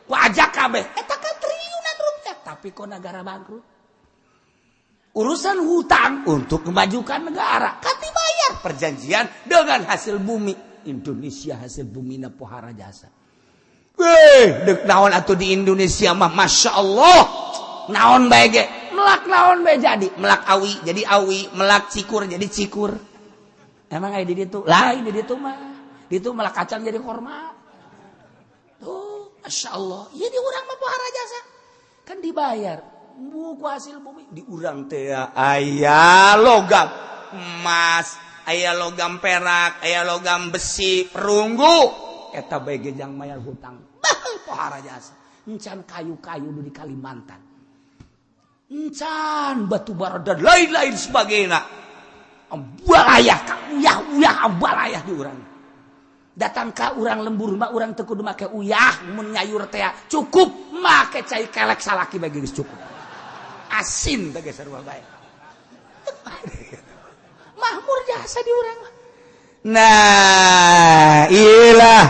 Pajak kabeh eta kan triliunan rupiah tapi kok negara bangkrut. Urusan hutang untuk memajukan negara kan dibayar perjanjian dengan hasil bumi Indonesia hasil bumi na pohara jasa. Weh, dek naon atuh di Indonesia mah Masya Allah naon bae ge melak naon bae jadi melak awi jadi awi melak cikur jadi cikur. Emang aya di ditu lain di ditu mah ditu melak kacang jadi korma. Tuh Masya Allah ieu di urang mah pohara jasa kan dibayar buku hasil bumi di urang teh aya logam emas aya logam perak aya logam besi perunggu eta bae ge jang mayar hutang bah pohara jasa encan kayu-kayu di Kalimantan encan batu bara dan lain-lain sebagainya ambalayah ka uyah-uyah ambalayah di urang datang ka urang lembur mah urang teu kudu make uyah mun nyayur teh cukup make cai kelek salaki bae geus cukup asin teh geus sarua bae. Mahmur jasa di urang. Nah, ilah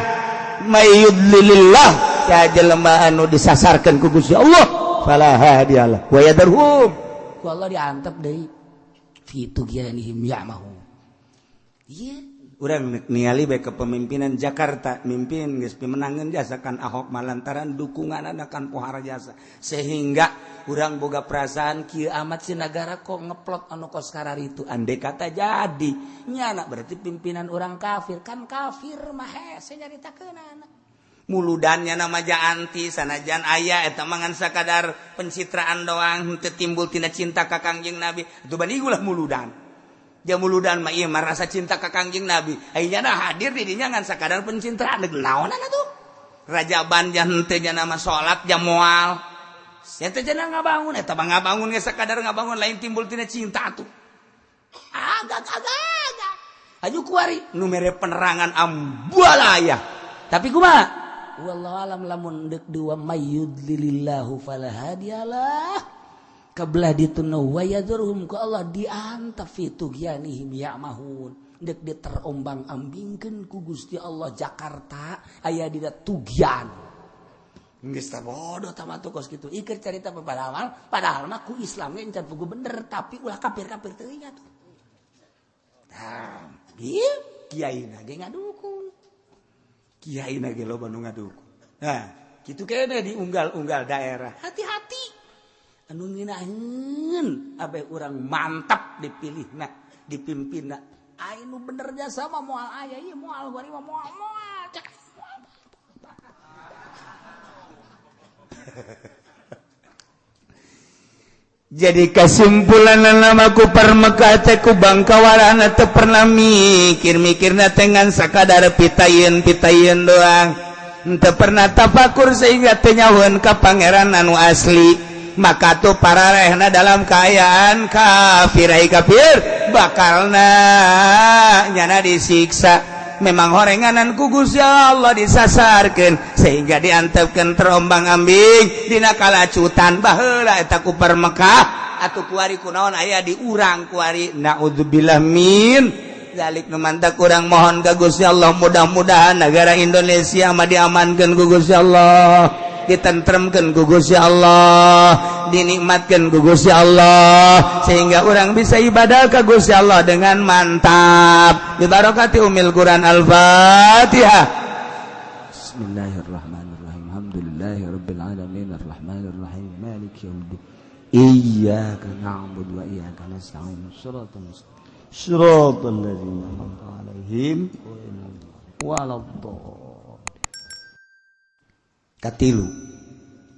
mayyudlilillah ya jelema anu disasarkeun ku Gusti Allah fala hadiyalah wa yadarhum ku Allah diantep deui fi tughyanihim ya'mahun. Ieu urang ningali bae kepemimpinan Jakarta mimpin geus pimenangeun jasa kan Ahok malantaran dukunganna kan pohara jasa sehingga urang boga perasaan kieu amat si negara kok ngeplot anu kos kararitu andai kata jadi nyana berarti pimpinan urang kafir kan kafir mah hese nyaritakeunana muludannya nama anti sanajan aya eta mah ngan sakadar pencitraan doang henteu timbul tina cinta ka Kangjeng Nabi atuh bani ulah muludan. Dia muludan mah ieu mah rasa cinta ka Kangjeng Nabi. Ayeuna hadir di dinya ngan sakadar pencitraan deuk naonan atuh. Rajaban henteu nya nama salat jam moal. Sia teh cenah ngabangun eta mah ngabangun ge sakadar ngabangun lain timbul tina cinta atuh. Agak-agak. Aju kuari nu mere penerangan ambualayah. Tapi kumaha? Wallahu alam lamun deuk dua mayyudlilillahu fala hadiyalah. Kabelah dituna wa yadhurhum ku Allah diantep fi tughyanihim ya'mahun. Deuk diterombang-ambingkeun ku Gusti Allah Jakarta aya dina tugyan. Geus tah bodoh tah mah kos kitu. Ieu carita padahal padahal mah ku Islam ge encan pugu bener tapi ulah kafir-kafir teuing atuh. Tah, ieu kiai na ge ngadukung. Kiai na ge loba nu ngadukung. Nah, kitu kene di unggal-unggal daerah. Hati-hati. Anu ngeunaheun abeh urang mantap dipilihna, dipimpinna. Ai nu bener jasa mah moal aya ieu moal kuari mah moal moal cek. Jadi kesimpulan nama ku Mekah teh ku bangkawarana teu pernah mikir-mikirna teh ngan sakadar pitayeun-pitayeun doang. Teu pernah tafakur sehingga teu nyahoeun ka pangeran anu asli. Maka tuh pararehna dalam keayaan kafir ai kafir bakalna nyana disiksa. Memang horenganan ku Gusti Allah disasarkeun sehingga diantepkeun terombang-ambing dina kalacutan baheula eta ku Mekah atuh kuari kunaon aya di urang kuari naudzubillah min zalik. Nu mantak urang mohon ka Gusti Allah mudah-mudahan negara Indonesia mah diamankeun ku Gusti Allah, ditentremkeun ku Gusti Allah, dinikmatkeun ku Gusti Allah sehingga orang bisa ibadah ka Gusti Allah dengan mantap. Bi barakati umil Quran. Al-Fatihah. Bismillahirrahmanirrahim. Alhamdulillahirabbil alamin arrahmanir rahim maliki yaumiddin. Iyyaka na'budu wa iyyaka nasta'in. Shiratal mustaqim. Shiratal ladzina an'amta 'alaihim waladdallin. Katilu.